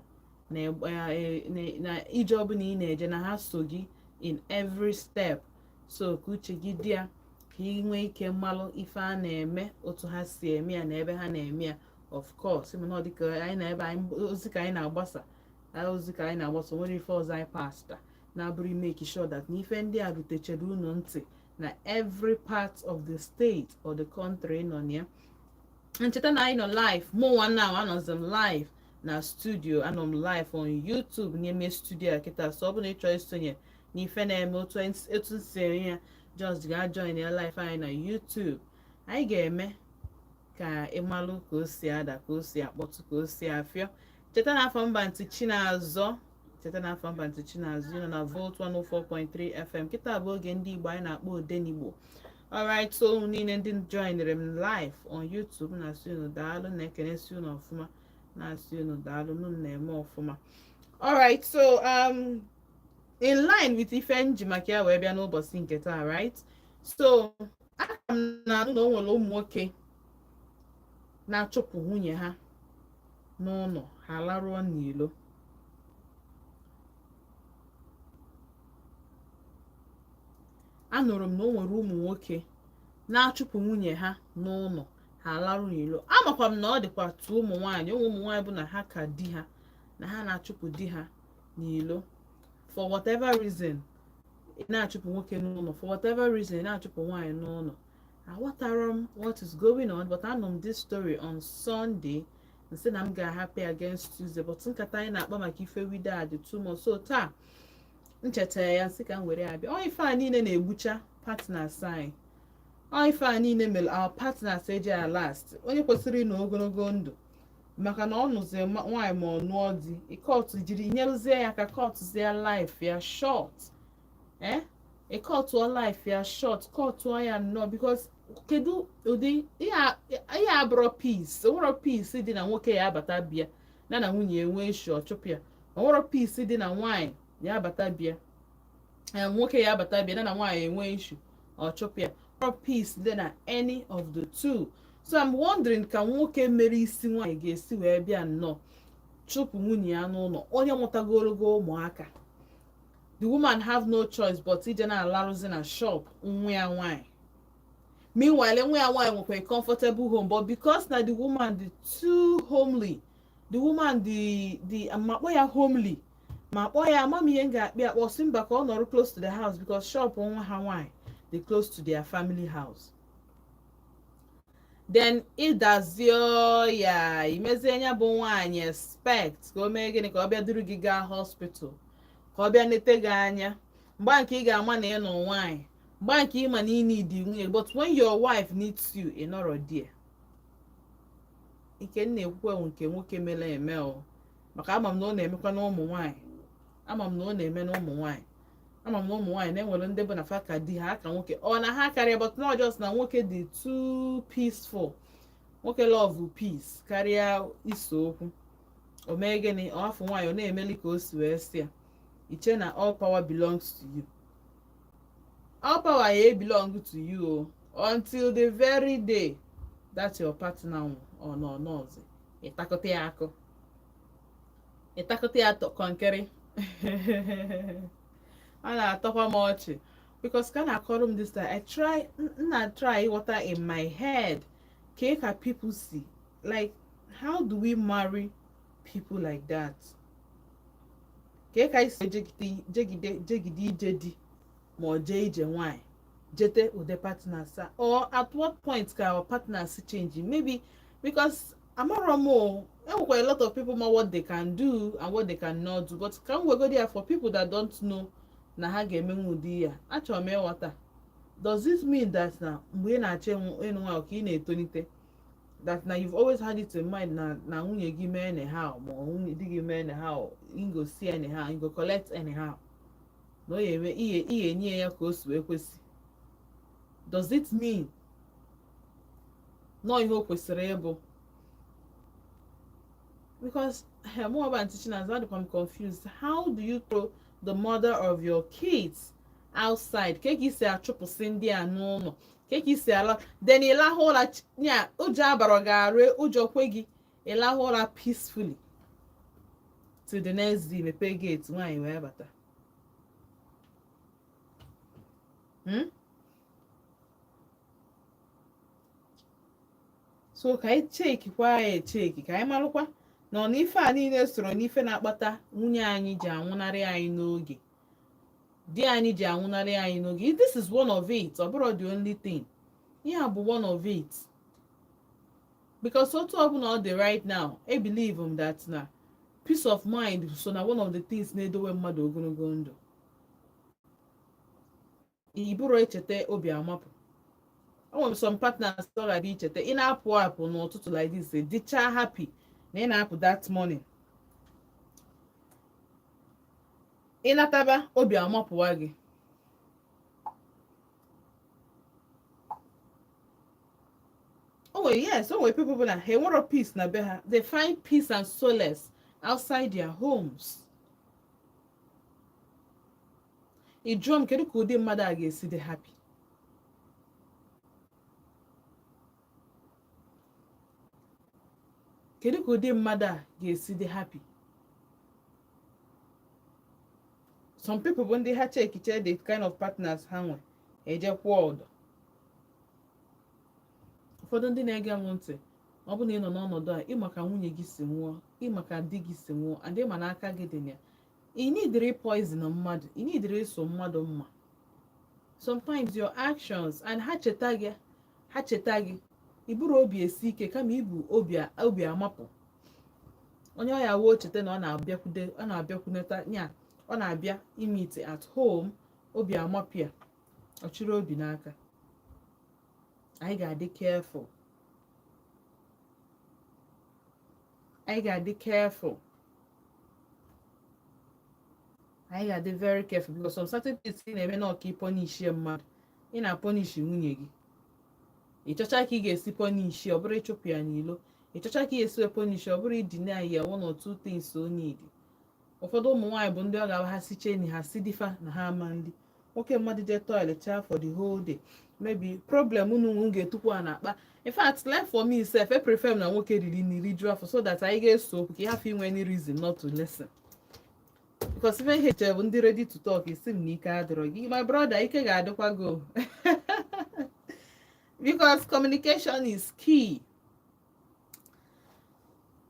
na ije ọbụla ị na-eje na ha so gị in every step. So ka uche gị dị ya, ka ị nwee ike mmalụ ife a na-eme, otu ha si eme ya na ebe ha na-eme ya. Of course, mana ọ dịka anyị na ebe anyị ozi ka anyị na-agbasa, ozi ka anyị na-agbasa, nwere ife ọzọ anyị pasta na-abụrụ make sure that na ife ndị a rutechere unu ntị. Na every part of the state or the country nọ na ya. Ncheta na anyị nọ live. Mụ nwa now anọzi m live na studio, anọ m live on YouTube n'ime studio a kịta. So ọ bụ na ị chọọ isonye n'ife na-eme, otu etu si eme ya, just gaa join ya live anyị na YouTube. Anyị ga-eme ka ịmalụ ka o si ada, ka o si akpọtụ, ka o si afịọ. Cheta na afọ mba ntị Chinazọ, cheta na afọ mba ntị Chinazọ nọ na Volt 104.3 FM. Kịta bụ oge ndị Igbo anyị na-akpọ Odenigbo. Alright, so unu niile ndị joinere m live on YouTube, na-asị unu daalụ, na-ekenesi unu ọfụma, na-asị unu daalụ, unu na-eme ọfụma. Alright, so in line with ife nji maka ya wee bịa n'ụbọchị nke taa, right? So aka m na-anụ na o nwere ụmụ nwoke na-achụpụ nwunye ha n'ụlọ, ha laruo n'ilo. Anụrụ m na o nwere ụmụ nwoke na-achụpụ nwunye ha n'ụlọ, ha larụ n'ilo. Amakwa m na ọ dịkwa tụ ụmụ nwaanyị, ụmụ nwaanyị bụ na ha ka di ha, na ha na-achụpụ di ha n'ilo for whatever reason. Ị na-achụpụ nwoke n'ụlọ for whatever reason, ị na-achụpụ nwaanyị n'ụlọ. Aghọtara m what is going on, but anụ m this story on Sunday, nsị na m ga-ahapụ ya against Tuesday, but nkata anyị na-akpa maka ife widow a dị too much, so taa m chetara ya, sị ka m were ya bịa. Ọ ife a niile na-egbucha partners anyị. Ọ ife a niile mere our partners eji a last. Onye kwesịrị ịnọ ogologo ndụ, maka na ọ nụzie nwaanyị ma ọ nụọ di, ịkọtụ jiri nyerụzie ya ka kọtụzie life ya short, eh, ịkọtụọ life ya short, kọtụọ ya nnọọ, because kedu ụdị ihe abụrọ peace? Onwero peace dị na nwoke ya abata bịa na nwunye enwee issue, ọ chụpụ ya. Onwero peace dị na nwaanyị ya abata bịa, nwoke ya abata bịa na nwaanyị enwee issue, ọ chụpụ ya. Onwero peace dị na any of the two. So I'm wondering ka nwoke mere isi nwaanyị ga-esi wee bịa nnọọ chụpụ nwunye ya n'ụlọ, onye mụtagorogo ụmụaka. The woman have no choice but ije na-alarụzi na shop nwa ya nwaanyị. Meanwhile, nwa ya nwaanyị nwekwa a comfortable home, but because na the woman dị too homely, the woman dị ma kpọ ya homely, ma kpọọ ya, ama m ihe m ga-akpị akpọ, si mba, ka ọ nọrọ close to the house, because shop nwa ha nwaanyị dị close to their family house. Then ịdazie ya, imezie ya bụ nwaanyị expect ka o mee gịnị? Ka ọ bịa duru gị gaa hospital, ka ọ bịa nete gị anya mgba nke ị ga-ama na ị nọ nwaanyị, mgba nke ị ma na ị need nwunye. But when your wife needs you, ị nọrọ there. Ike m na-ekwukwe nke nwoke mere eme o, maka ama m na ọ na-emekwa na ụmụ nwaanyị, ama m na ọ na-eme na ụmụ nwaanyị, ama m na ụmụ nwaanyị na-enwere ndị bụ na fa ka di ha aka nwoke, ọ na ha karịa, but not just na nwoke dị too peaceful. Nwoke love peace karịa iso okwu. O mee gịnị? Ọ afọ nwaanyị, ọ na-emeli ka o si wee si ya. Iche na all power belongs to you. All power ya belong to you o, until the very day that your partner nwụ, ọ nọ n'ọzọ, ịtakọta ya akụ, ịtakọta ya kọnkịrị. A na-atọkwa m ọchị because ka na-akọrọ m this time, I try m na try ịghọta in my head ka ka people see, like, how do we marry people like that? Ka ka isi jegide jegide jegide ije di, ma ọ jee ije nwanyị, jete ụdị partners a? Or at what point ka our partners change? Maybe because amarọ m o, enwekwa a lot of people ma what they can do and what they cannot do, but ka m wegodi ya for people that don't know na ha ga-emenwu ụdị ya. Achọrọ m ịghọta, does it mean that na mgbe ị na-achọ ịnụ nwaanyị, ka ị na-etolite, that na you've always had it in mind na nwunye gị mee anyhow, ma ọ nwunye di gị mee anyhow, you go see anyhow, you go collect anyhow, na ọ ya eme ihe ihe enye ya ka o si wee kwesị? Does it mean nọọ ihe o kwesịrị ịbụ? Because mụ ọba Aunty Chinazụ, adịkwa m confused. How do you throw the mother of your kids outside? Ka ka isi achụpụsị ndị a n'ụlọ? Ka ka isi ala, then ịlahụ ụra ya, ụjọ abara gị arụ, ụjọ kwe gị ịlahụ ụra peacefully till the next day, mepee gate, nwaanyị wee bata? So ka anyị chekikwa ya echeki, ka anyị marụkwa na ọ na ife a niile soro n'ife na-akpata nwunye anyị ji anwụnarị anyị n'oge. Di anyị ji anwụnarị anyị n'oge. This is one of it. Ọ bụrụ the only thing. Ihe a bụ one of it. Because otu ọbụla ọ dị right now, I believe m that na peace of mind so na one of the things na-edowe mmadụ ogologo ndụ. I bụrụ echeta, obi amapụ. O nwere some partners ọ ga-abịa icheta, ị na-apụ apụ n'ụtụtụ like this, dịcha happy na ị na-apụ that morning, ị nataba, obi amapụwa gị. O nwere, yes, o nwere people bụ na ha enwero peace na be ha. They find peace and solace outside their homes. Ị jụọ m, kedu ka ụdị mmadụ a ga-esi dị happy? Kedu ka ụdị mmadụ a ga-esi dị happy? Some people bụ ndị ha chekiche the kind of partners ha nwe, eje kwụọ ụdọ. Ụfọdụ ndị na-ege m ntị, ọ bụ na ị nọ n'ọnọdụ a, ịma ka nwunye gị si nwụọ, ịma ka di gị si nwụọ, and ịma na aka gị dị na ya, ị nidiri poison mmadụ, ị nidiri ịsụ mmadụ mma. Sometimes your actions and ha cheta gị, ha cheta gị, i buru obi esi ike kama ibu obi amapụ. Onye ọ ya woo cheta na ọ na-abịakwude, ọ na-abịakwuneta ya, ọ na-abịa imeet at home, obi amapụ ya, ọ chịrị obi n'aka. Anyị ga-adị careful, anyị ga-adị careful, anyị ga-adị very careful, because some certain things ị na-eme na ọka ịpunish mmadụ, ị na-apunish nwunye gị. Ị chọcha ka ị ga-esi punish, ọ bụrụ ịchụpụ ya n'ilo. Ị chọcha ka ị ga-esi punish, ọ bụrụ ideny ya one or two things o need. Ụfọdụ ụmụ nwaanyị bụ ndị ọ ga-abụ ha siche enyi ha si difa na ha ama ndị nwoke mmadụ jee toilet chaa for the whole day. Maybe problem unu nwe ga-etukwu a na-akpa. In fact, left for me sef, e prefer m na nwoke riri nri rijuo afọ, so that anyị ga-eso okwu ka ị hafụ inwe any reason not to listen, because ife ihe chere bụ ndị ready to talk. Isi m na ike adịrọ gị, my brother, ike ga-adịkwa go, because communication is key.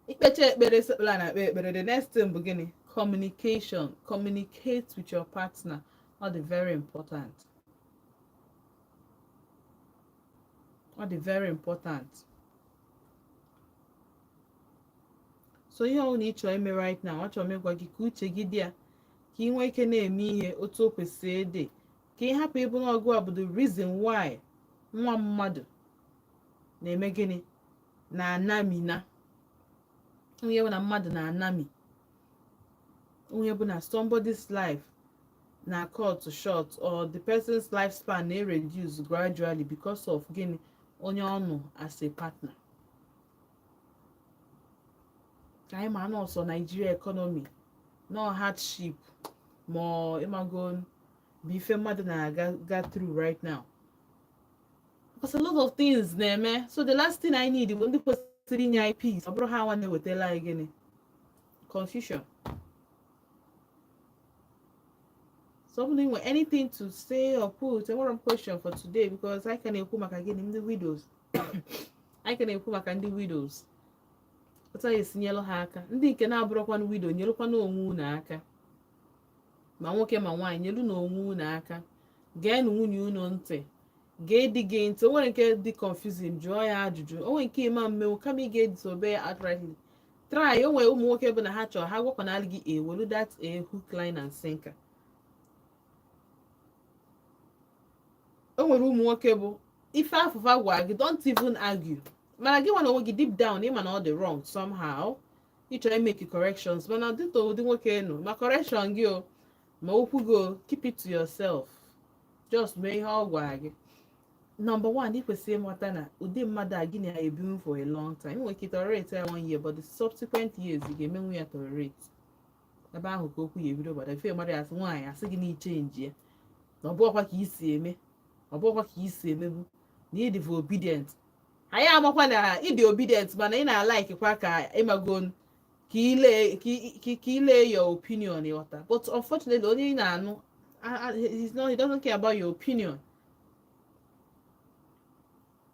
Ikpecha ekpere sekpụla na akpe ekpere, the next thing bụ gịnị? Communication. Communicate with your partner. Ọ dị very important, ọ dị very important. So ihe ọbụla ị chọrọ ime right now, achọrọ m ịgwa gị ka uche gị dị ya, ka ị nwee ike na-eme ihe otu o kwesịrị ịdị, ka ị hapụ ịbụ n'ọgụ a bụ the reason why nwa mmadụ na-eme gịnị, na-anamina. Onye bụ na mmadụ na-anami, onye bụ na somebody's life na cut short or the person's lifespan na-reduce gradually because of gịnị? Onye ọ nụ as a partner. Ka anyị ma na ọsọ Nigeria economy no hardship, ma ọ ịmago bụ ife mmadụ na-aga ga through right now, because a lot of things na-eme. So the last thing I need bụ ndị kwesịrị inye anyị peace, ọ bụrụ ha nwa na-ewetala anyị gịnị? Confusion. So ọ bụrụ na ị nwere anything to say or put, enwere m question for today, because anyị ka na-ekwu maka gịnị? Ndị widows. Anyị ka na-ekwu maka ndị widows, otu anyị esi nyelụ ha aka. Ndị nke na-abụrụkwanụ widow, nyelụkwanụ onwe unu aka, ma nwoke ma nwaanyị, nyelu na onwe unu aka. Geenụ nwunye unu ntị, gee di gị ntị. O nwere nke dị confusing, jụọ ya ajụjụ. O nwere nke ịma mmenwu, kama ị ga-edisobey ya outrightly, try. O nwere ụmụ nwoke bụ na ha chọrọ ha gwakwanalị gị, ewelu that a hook, line and sinker. O nwere ụmụ nwoke bụ ife afụfa gwa gị, don't even argue. Mana gị nwa na onwe gị, deep down, ịma na ọ dị wrong somehow, ị chọrọ imake corrections, mana dịka ụdị nwoke nụ, ma correction gị o, ma okwu gị o, keep it to yourself. Just mee ihe ọ gwara gị. Number one, ị kwesịrị ịmata na ụdị mmadụ a gị na-ebinwu for a long time. Ị nwere ike tolerate ya one year, but the subsequent years ị ga-emenwu ya tolerate. Ebe ahụ ka okwu ya ebido gbada. Ife mmadụ ya asị nwaanyị asị gị na ichange ya, na ọ bụghịkwa ka isi eme, ọ bụghịkwa ka isi emebu, na ịdị for obedient. Anyị amakwa na ịdị obedient, mana ị na-alikekwa ka ịmago ka ile your opinion, ịghọta? But unfortunately, onye ị na-anụ, he's not, he doesn't care about your opinion.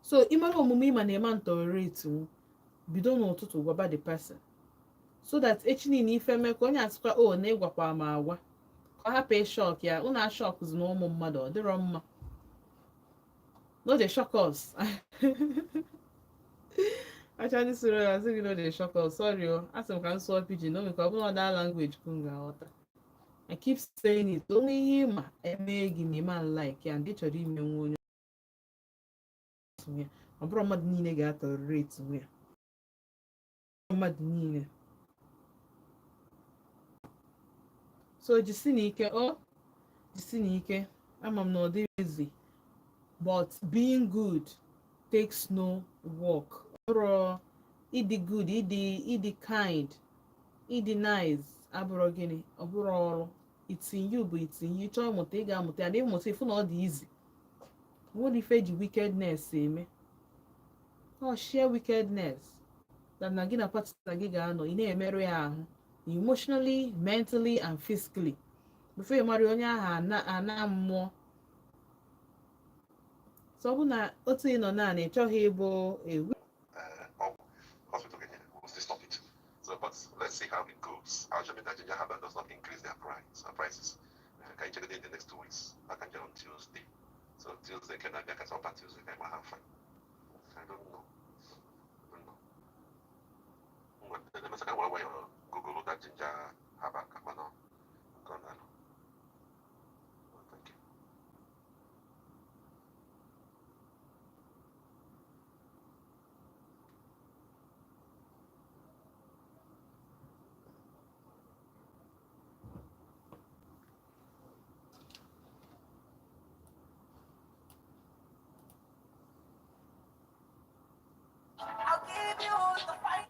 So ịmara omume ịma na-ema ntolerate nwu, bido n'ụtụtụ gwaba the person, so that echi niile ife mee ka onye asịkwa o na ịgwakwa m agwa. Ka ọ hapụ ịshock ya. Unu ashockzi na ụmụ mmadụ, ọ dịrọ mma. No dey shock us. Actually, soro ya sị gị no dey shock us. Sorry o, asị m ka m sụọ pidgin o, ka ọ bụrụ na language ka m ga-aghọta. I keep saying it. Onwe ihe ịma eme gị na ịma like ya, ndị chọrọ ime nwa onye ya, ọ bụrụ mmadụ niile ga-atolerate nwe ya, mmadụ niile. So jisi n'ike o, jisi n'ike. Ama m na ọ dịghị easy, but being good takes no work. Ọrụ ịdị good, ịdị kind, ịdị nice abụrụ gịnị, ọ bụrụ ọrụ. It's in you, bụ it's in you. Chọọ ịmụta, ị ga-amụta ya na ịmụta, ịfụ na ọ dị easy. Nwere ife eji wickedness eme, ọ share wickedness that na gị na partner gị ga-anọ, ị na-emerụ ya ahụ emotionally, mentally and physically. Before ị mara, onye ahụ ana mmụọ. So ọ bụ na otu ị nọ naanị, ị chọghị ịbụ ewu. Hospital will still stop it. So, but let's see how it goes. Assuming that Ginger Herbal does not increase their prices. Can you check it in the next 2 weeks? I can get on Tuesday. So Tuesday can I be I can Tuesday? I might have fun. I don't know. I don't know. But the second one where you Google that Ginger Herbal, come on, come on. Thank you. I'll give you the fight.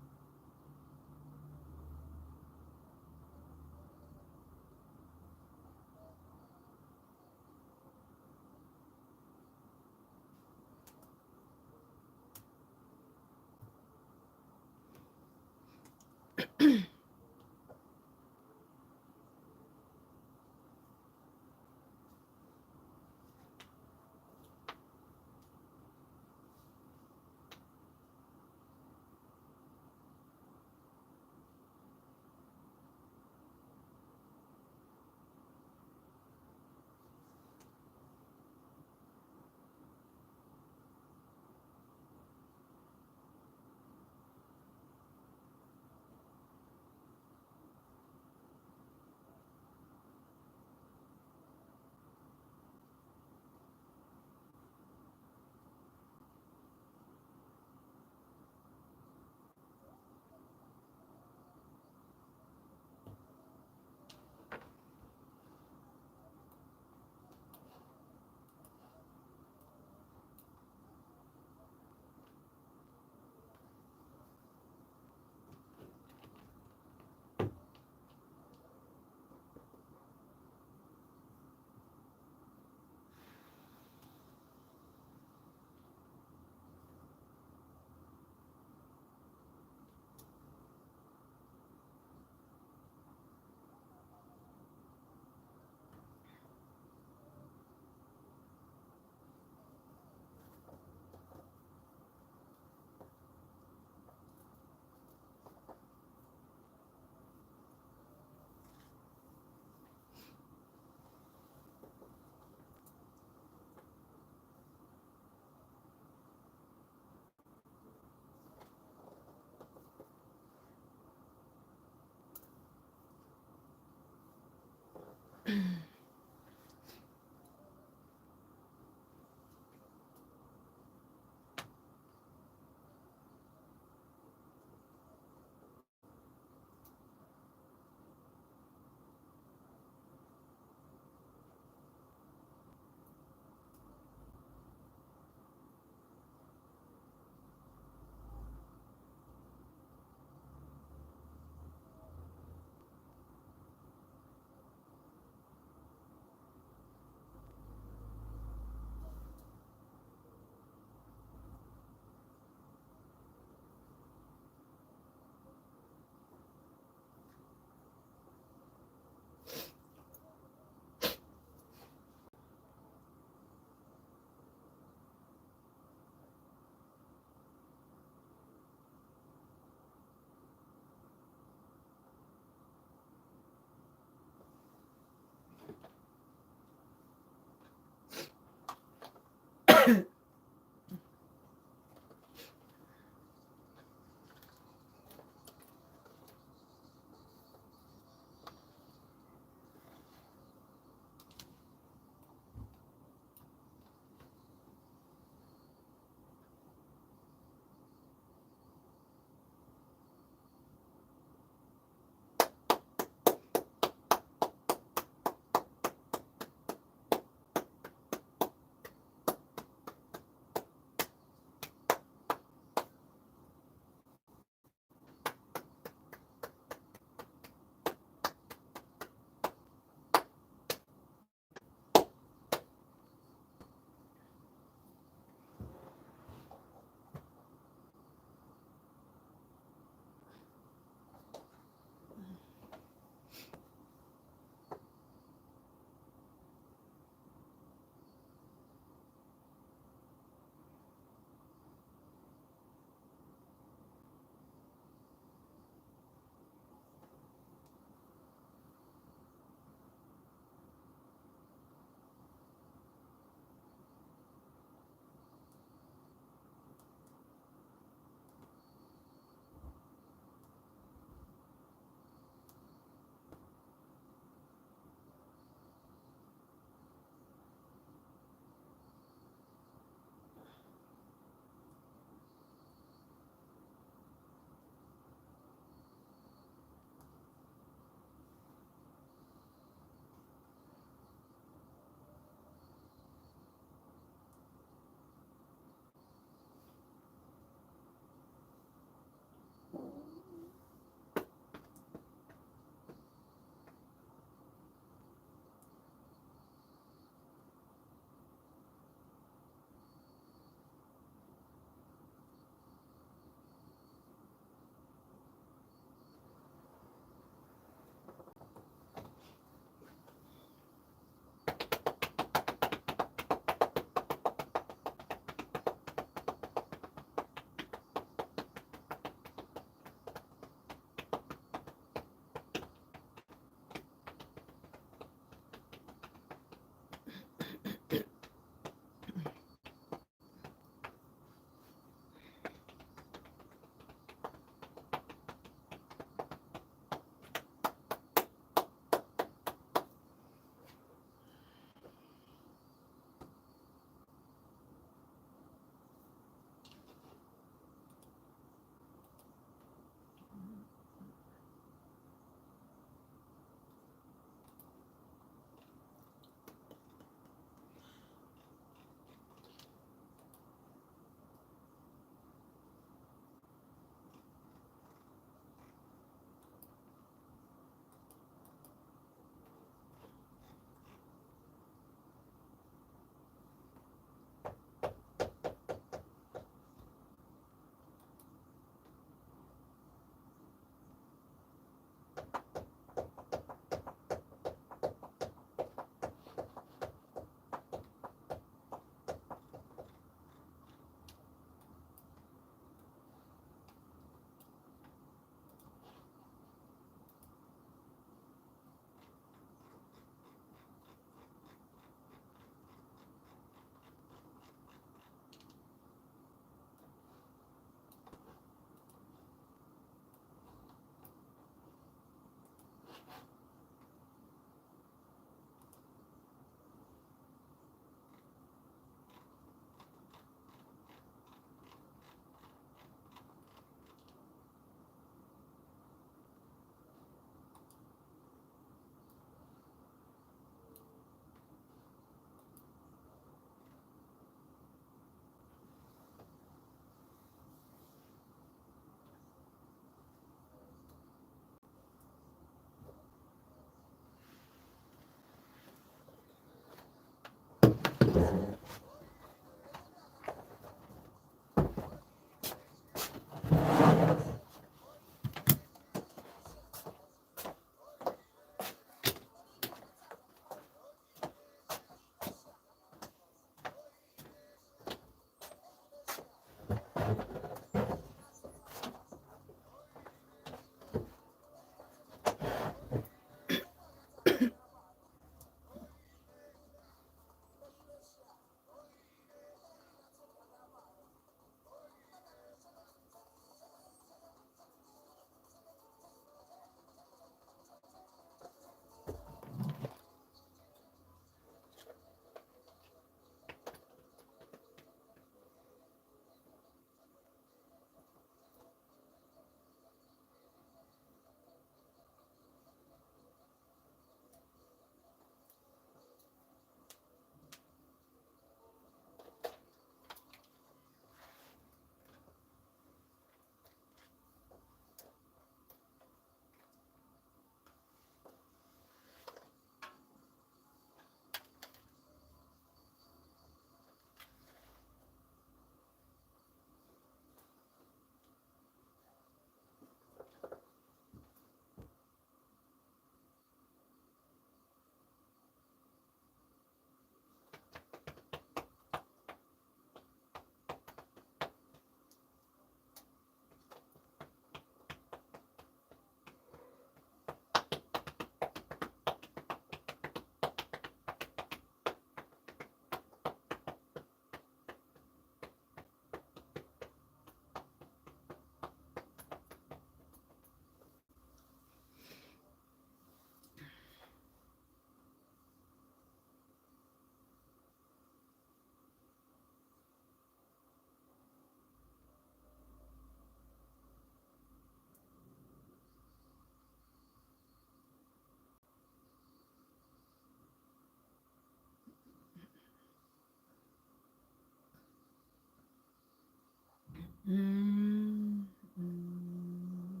Mm, mm.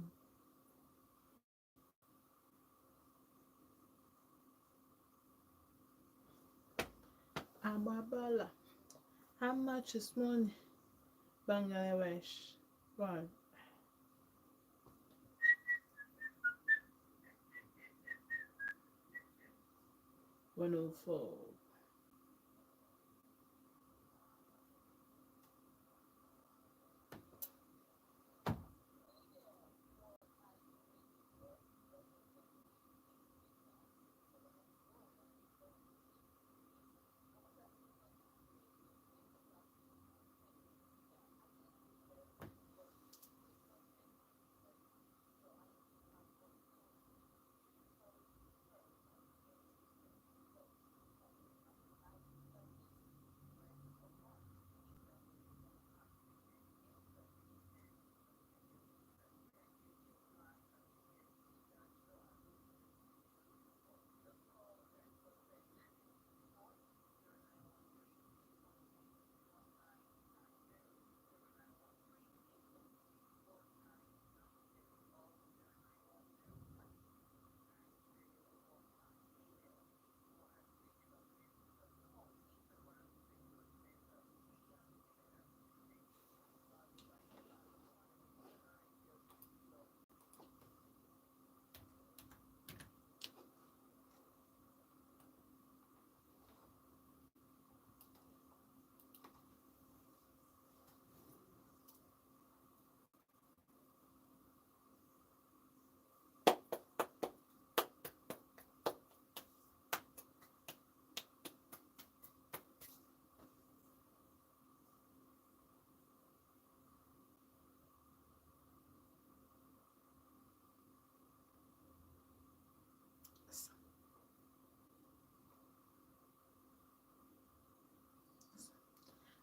Agbabala. How much is money? Bangladesh. One. 104.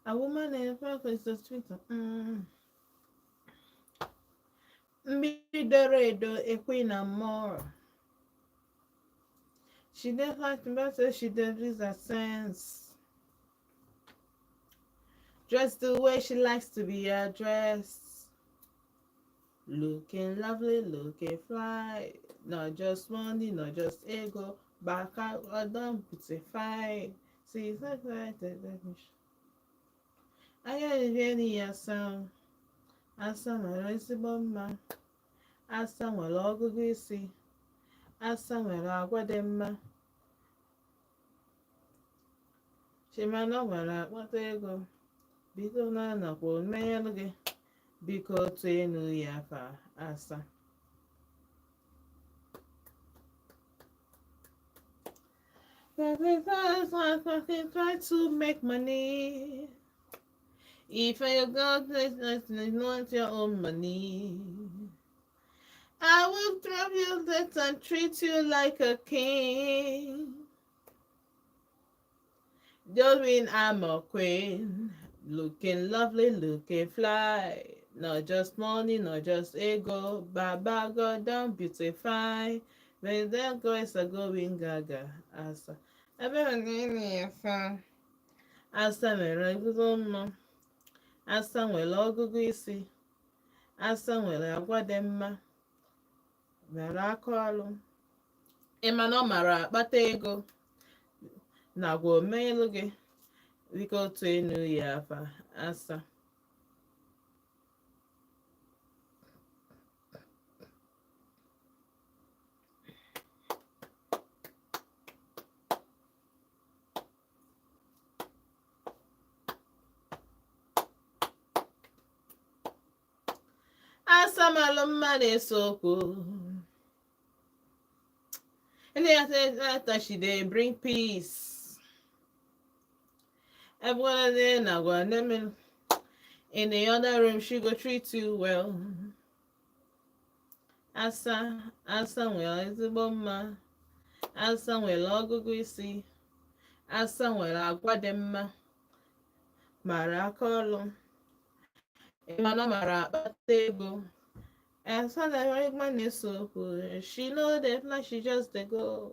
A woman in is the Twitter. Mmiri doro edo ekwe na more. She dey like better, she dey lose her sense. Dressed the way she likes to be addressed. Looking lovely, looking fly. Not just money, not just ego. Back out, I don't beautify. See, it's like that. I got it asa. Asa nwere ezigbo mma. Asa nwere ọgụgụ isi. Asa nwere agwa dị mma. Chimana nwere akpata ego. Bido na nakwa omenyelụ gị. Biko tụọ enu ya afa asa. Try to make money. If you go not your own money, I will drop you that and treat you like a king. Don't mean I'm a queen. Looking lovely, looking fly. Not just money, not just ego. Baba God don't beautify. When the girls are going gaga. Asa. Asa mere ezigbo mma. Asa nwere ọgụgụ isi. Asa nwere agwa dị mma. Nwere aka ọrụ. Ịma na ọ mara akpata ego. Nakwa omeelu gị. Biko tụọ enu ya afa asa. Asa malụ mma na-ese okwu. And after she dey bring peace. Everyone there now go and in the other room she go treat you well. Asa, asa nwere ezigbo mma. Asa nwere ọgụgụ isi. Asa nwere agwa dị mma. Mara aka ọlụ. Ịma na ọ mara akpata ego. Asa na mma na-ese okwu. She know the plan, she just dey go.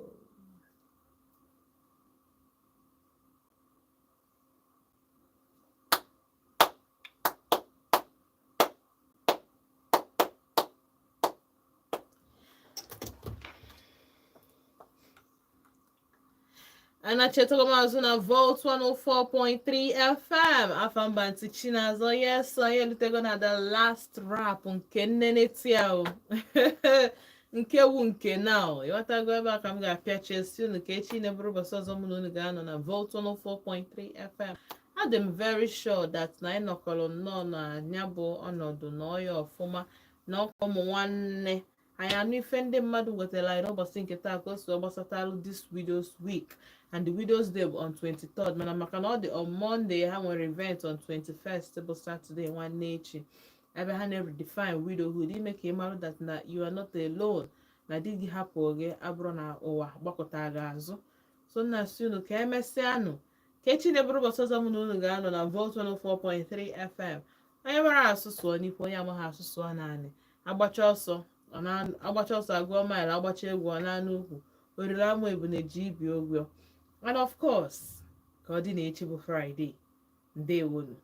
Anachetago azụ na Volt 104.3 FM. Afamba Ntị Chinazọ. Yes, anyị elutego na the last rap nke nnene tia o. Nke wu nke now. Ịghọtago ebe a ka m ga-apịachi esi unu ka echi na-eburu ụbọchị ọzọ mụ na unu ga-anọ na Volt 104.3 FM. Adị m very sure that na anyị nọkọrọ nnọọ na ya bụ ọnọdụ na ọya ọfụma na ọkwa ụmụ nwanne anyị anụ ife ndị mmadụ wetara anyị n'ụbọchị nke taa ka o si gbasatalụ this Widows Week, and the Widows Day bụ on 23rd, mana maka na ọ dị on Monday, ha nwere event on 21st bụ Saturday nwanne echi, ebe ha na-redefine widowhood, ime ka ị mara that na you are not alone, na di gị hapụ gị abụrụ na ụwa gbakọta gị azụ. So nna si unu ka emesịanụ, ka echi na-eburu ụbọchị ọzọ mụ na unu ga-anọ na Volt 104.3 FM. Onye mara asụ sụọ n'ikwu, onye amaghị asụ sụọ naanị. Agbacha ọsọ ọ agbacha ọsọ agụọ maịlụ, agbacha egwu ọ na-anụ ukwu oriri ama ebune ji ibi ogwọ. And of course, ka ọ dị na echi bụ Friday. Ndewonu.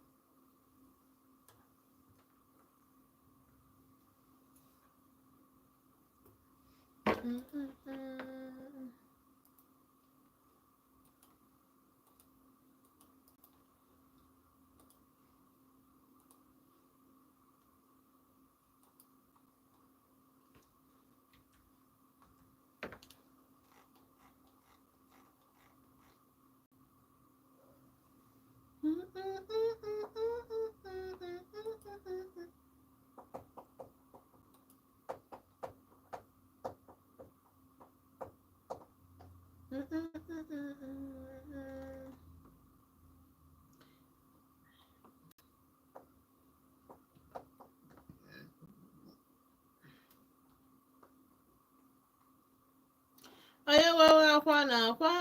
Onye nwere akwa na akwa,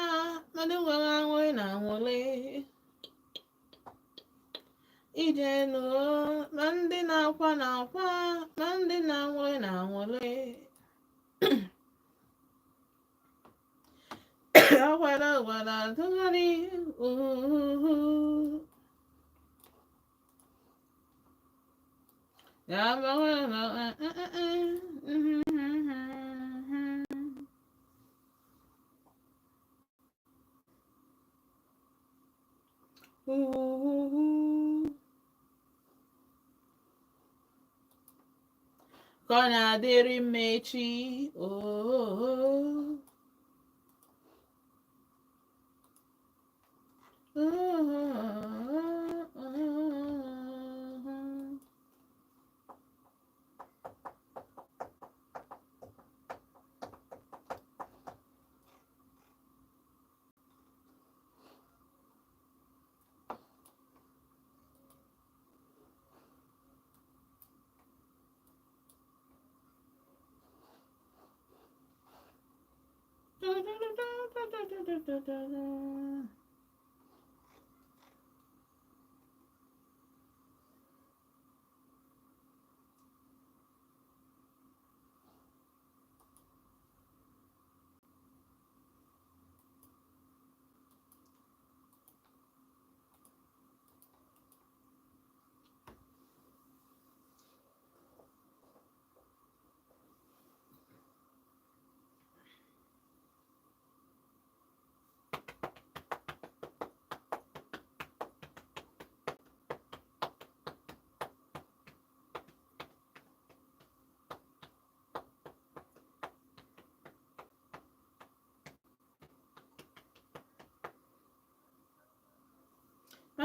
mana nwere anwụrị na anwụrị ije nụọ, ma ndị na-akwa na akwa, ma ndị na-anwụrị na anwụrị. Akwara gwara tụgharị uhuhu. Ya uhuhu. Ka ọ na-adịrị m echi oh.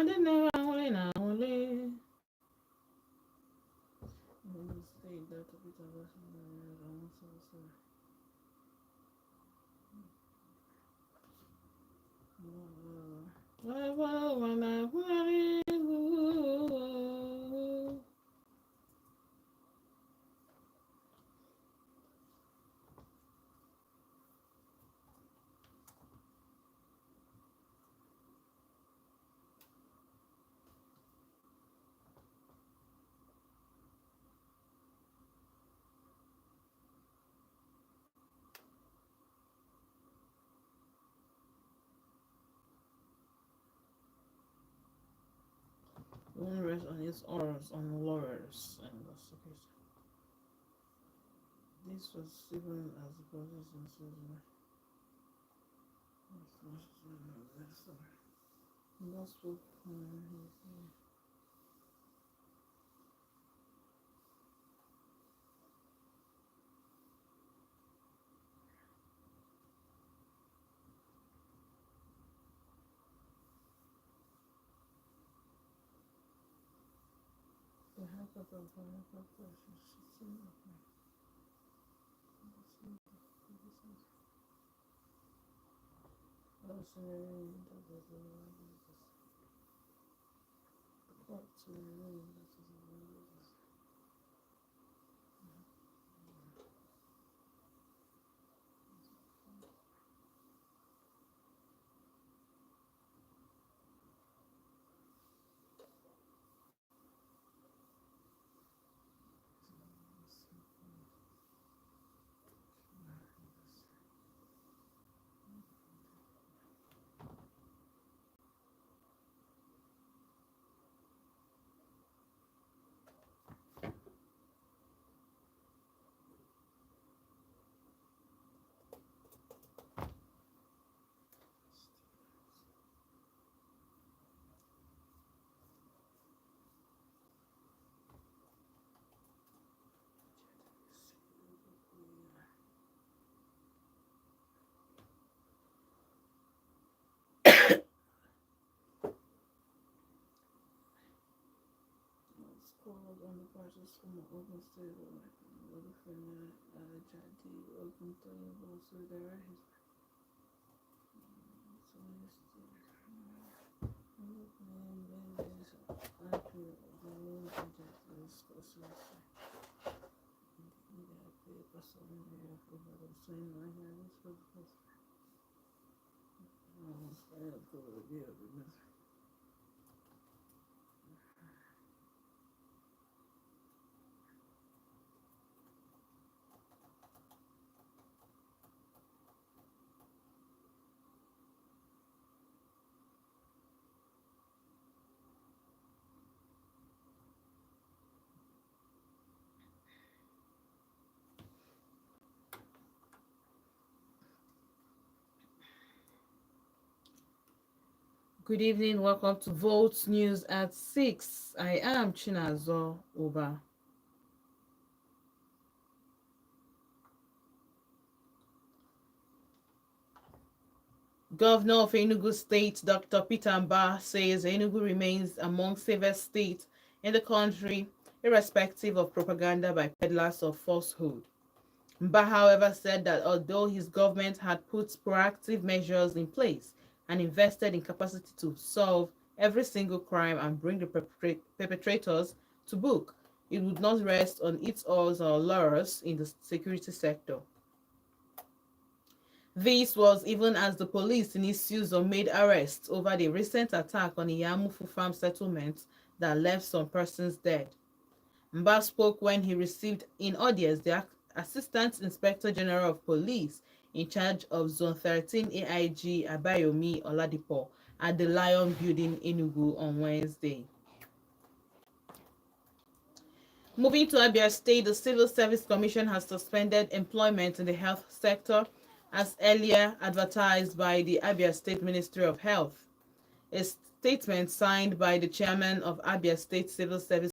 Ndị na-enwe aṅụrị na aṅụrị. One rest on its oars on laurels and the secret. This was even as the brothers and sisters. Good evening. Welcome to Volt News at 6. I am Chinazo Oba. Governor of Enugu State, Dr. Peter Mbah, says Enugu remains among safest states in the country, irrespective of propaganda by peddlers of falsehood. Mbah, however, said that although his government had put proactive measures in place and invested in capacity to solve every single crime and bring the perpetrators to book, it would not rest on its oars or laurels in the security sector. This was even as the police in Isiuzo made arrests over the recent attack on Iyamufu farm settlement that left some persons dead. Mba spoke when he received in audience the Assistant Inspector General of Police in charge of Zone 13 AIG Abayomi Oladipo at the Lion Building, Enugu on Wednesday. Moving to Abia State, the Civil Service Commission has suspended employment in the health sector as earlier advertised by the Abia State Ministry of Health. A statement signed by the chairman of Abia State Civil Service